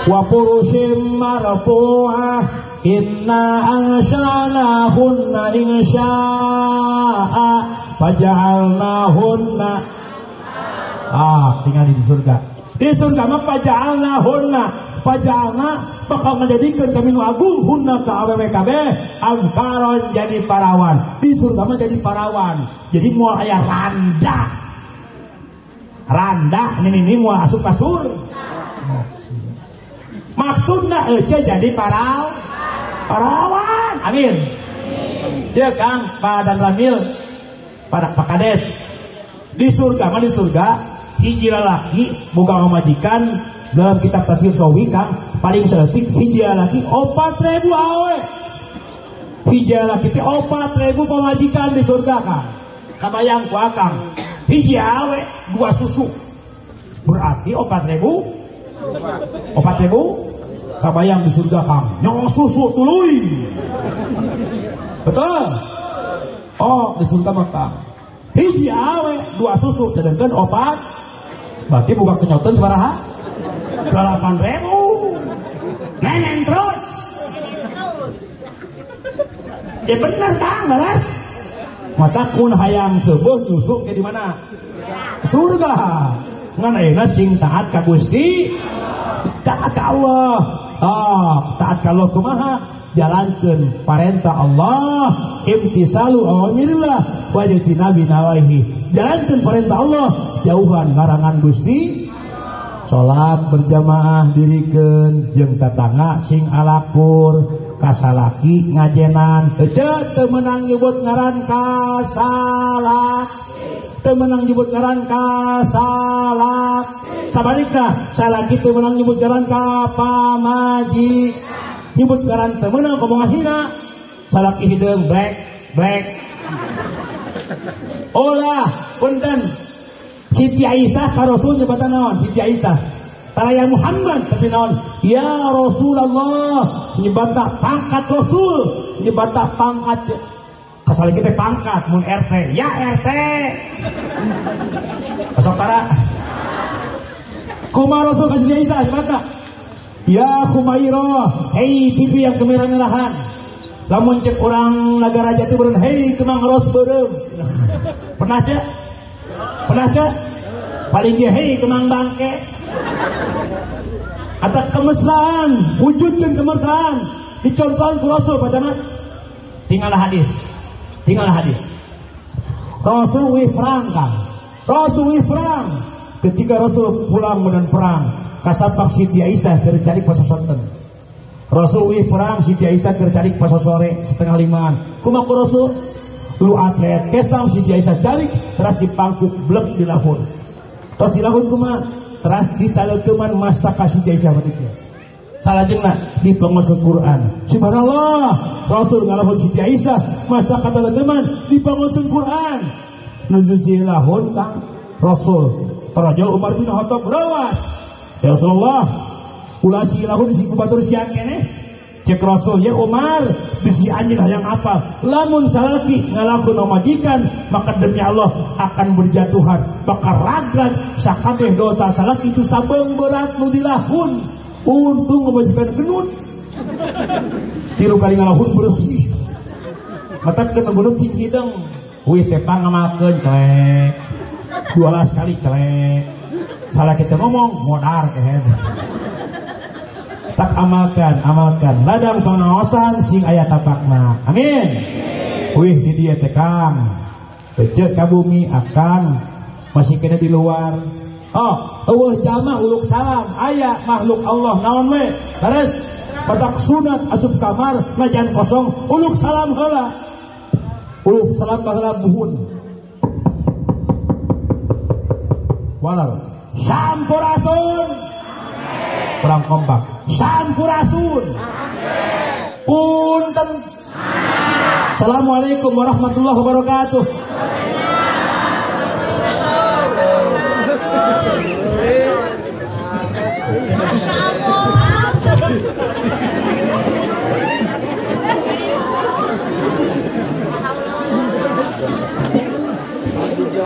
Wa furushim marfu'ah inna ansha'nahunna insya'a faja'alnahunna. Ah, tinggal di surga. Di surga mah faja'alnahunna, faja'alna bakal ngajadikeun kami nu agung hunna ka awewe kabeh angkaron jadi parawan. Di surga mah jadi parawan. Jadi moal aya randa. Randa ini moal asup ka surga. Maksudna ece jadi parawan. Amin. Ya Kang, Pak Dan Ramil, Pak Kades. Di surga mah di surga hiji lalaki boga pamajikan dalam kitab tafsir Sawi Kang paling saeutik hiji lalaki 4.000 awe. Hiji lalaki teh 4.000 pamajikan di surga Kang. Kabayang ku akang. Hiji awe 2 susu. Berarti 4.000 4.000 kabayang di surga Kang. Nyong susu tuluy. Betul? Oh, di surga mah Kang. Hiji awe 2 susu sedangkan 4 berarti buka kenyotan sabaraha? 8.000. Nenen terus. Ya bener Kang, beres. Mata kun hayang seueuh nyusuk ke di mana? Surga. Ngan ayeuna sing taat ka Gusti, taat ka Allah. Ah, taat ka Allah kumaha? Jalankeun parentah Allah, imtisalu awamirillah wajtinabi nawahi. Jalankeun parentah Allah, jauhan larangan Gusti. Salat berjamaah dirikeun jeung tatangga sing alakur, kasalaki ngajenan. Ece teu meunang nyebut ngaran kasalak. Teu meunang nyebut ngaran kasalak. Sabalikna salaki teu meunang nyebut ngaran ka pamaji. Nyebut ngaran teu meunang komo ngahina. Salaki hideung blek blek. Olah punten. Siti Aisyah ka Rasul nyebatan naon? Siti Aisyah taraya Muhammad tapi naon? Ya Rasulullah nyebata pangkat Rasul, nyebata pangkat kasal kita pangkat mun RT, ya RT. Kasok tara. Kumaha Rasul ka Siti Aisyah nyebata? Ya Khumairah, hei pipi yang kemerah-merahan. Lamun cek urang Nagaraja teh beureun, hei kemang ros beureum. Pernah cek? Pernah cek? Paling ge hei kemang bangke. Atau kemesraan, wujudkan kemesraan. Dicontohan ku Rasul padahal tinggal hadis. Tinggal hadis. Rasul wih perang Kang. Rasul wih perang. Ketika Rasul pulang medan perang, kasapak Siti Aisyah keur calik pasasonten. Rasul wih perang Siti Aisyah keur calik pasasore 4:30. Kumaha ku Rasul? Lu atlet kesang Siti Aisyah calik teras dipangkuk blek di lahun. Terus di lahun kumaha? Teras ditaleukeun mastaka Siti Aisyah batiknya. Salajengna dipengaos Quran. Subhanallah, Rasul ngalahun Siti Aisyah mastaka taleukeun dipengaoskeun Quran. Nuju silahun Kang Rasul. Tarajul Umar bin Khattab rawas. Ya Rasulullah, ulah silahun si kubatur siang keneh. Cek Rasul, ya Umar, bisi anjing hayang apa? Lamun salaki ngalakuin majikan, maka demi Allah akan berjatuhan, maka ragran sakabeh dosa salaki itu sabeung berat nu dilahun. Untung majikan genut. Tilu kali ngalahun bersih. Mata kena genut sing hideng. Wih teh pangamalkeun celek. 12 kali celek. Salah kita ngomong modar kehed. Tak amalkan, amalkan. Ladang pengawasan cing aya tapakna. Amin. Wih di dieu teh Kang. Ece ka bumi akan masih kena di luar. Oh, eueuh jamaah uluk salam aya makhluk Allah naon we? Beres. Batak sunat asup kamar najan kosong uluk salam heula. Uluk salam baheula buhun. Walar. Sampurasun. Kurang kompak. Sampurasun. Punten. Assalamualaikum warahmatullahi wabarakatuh.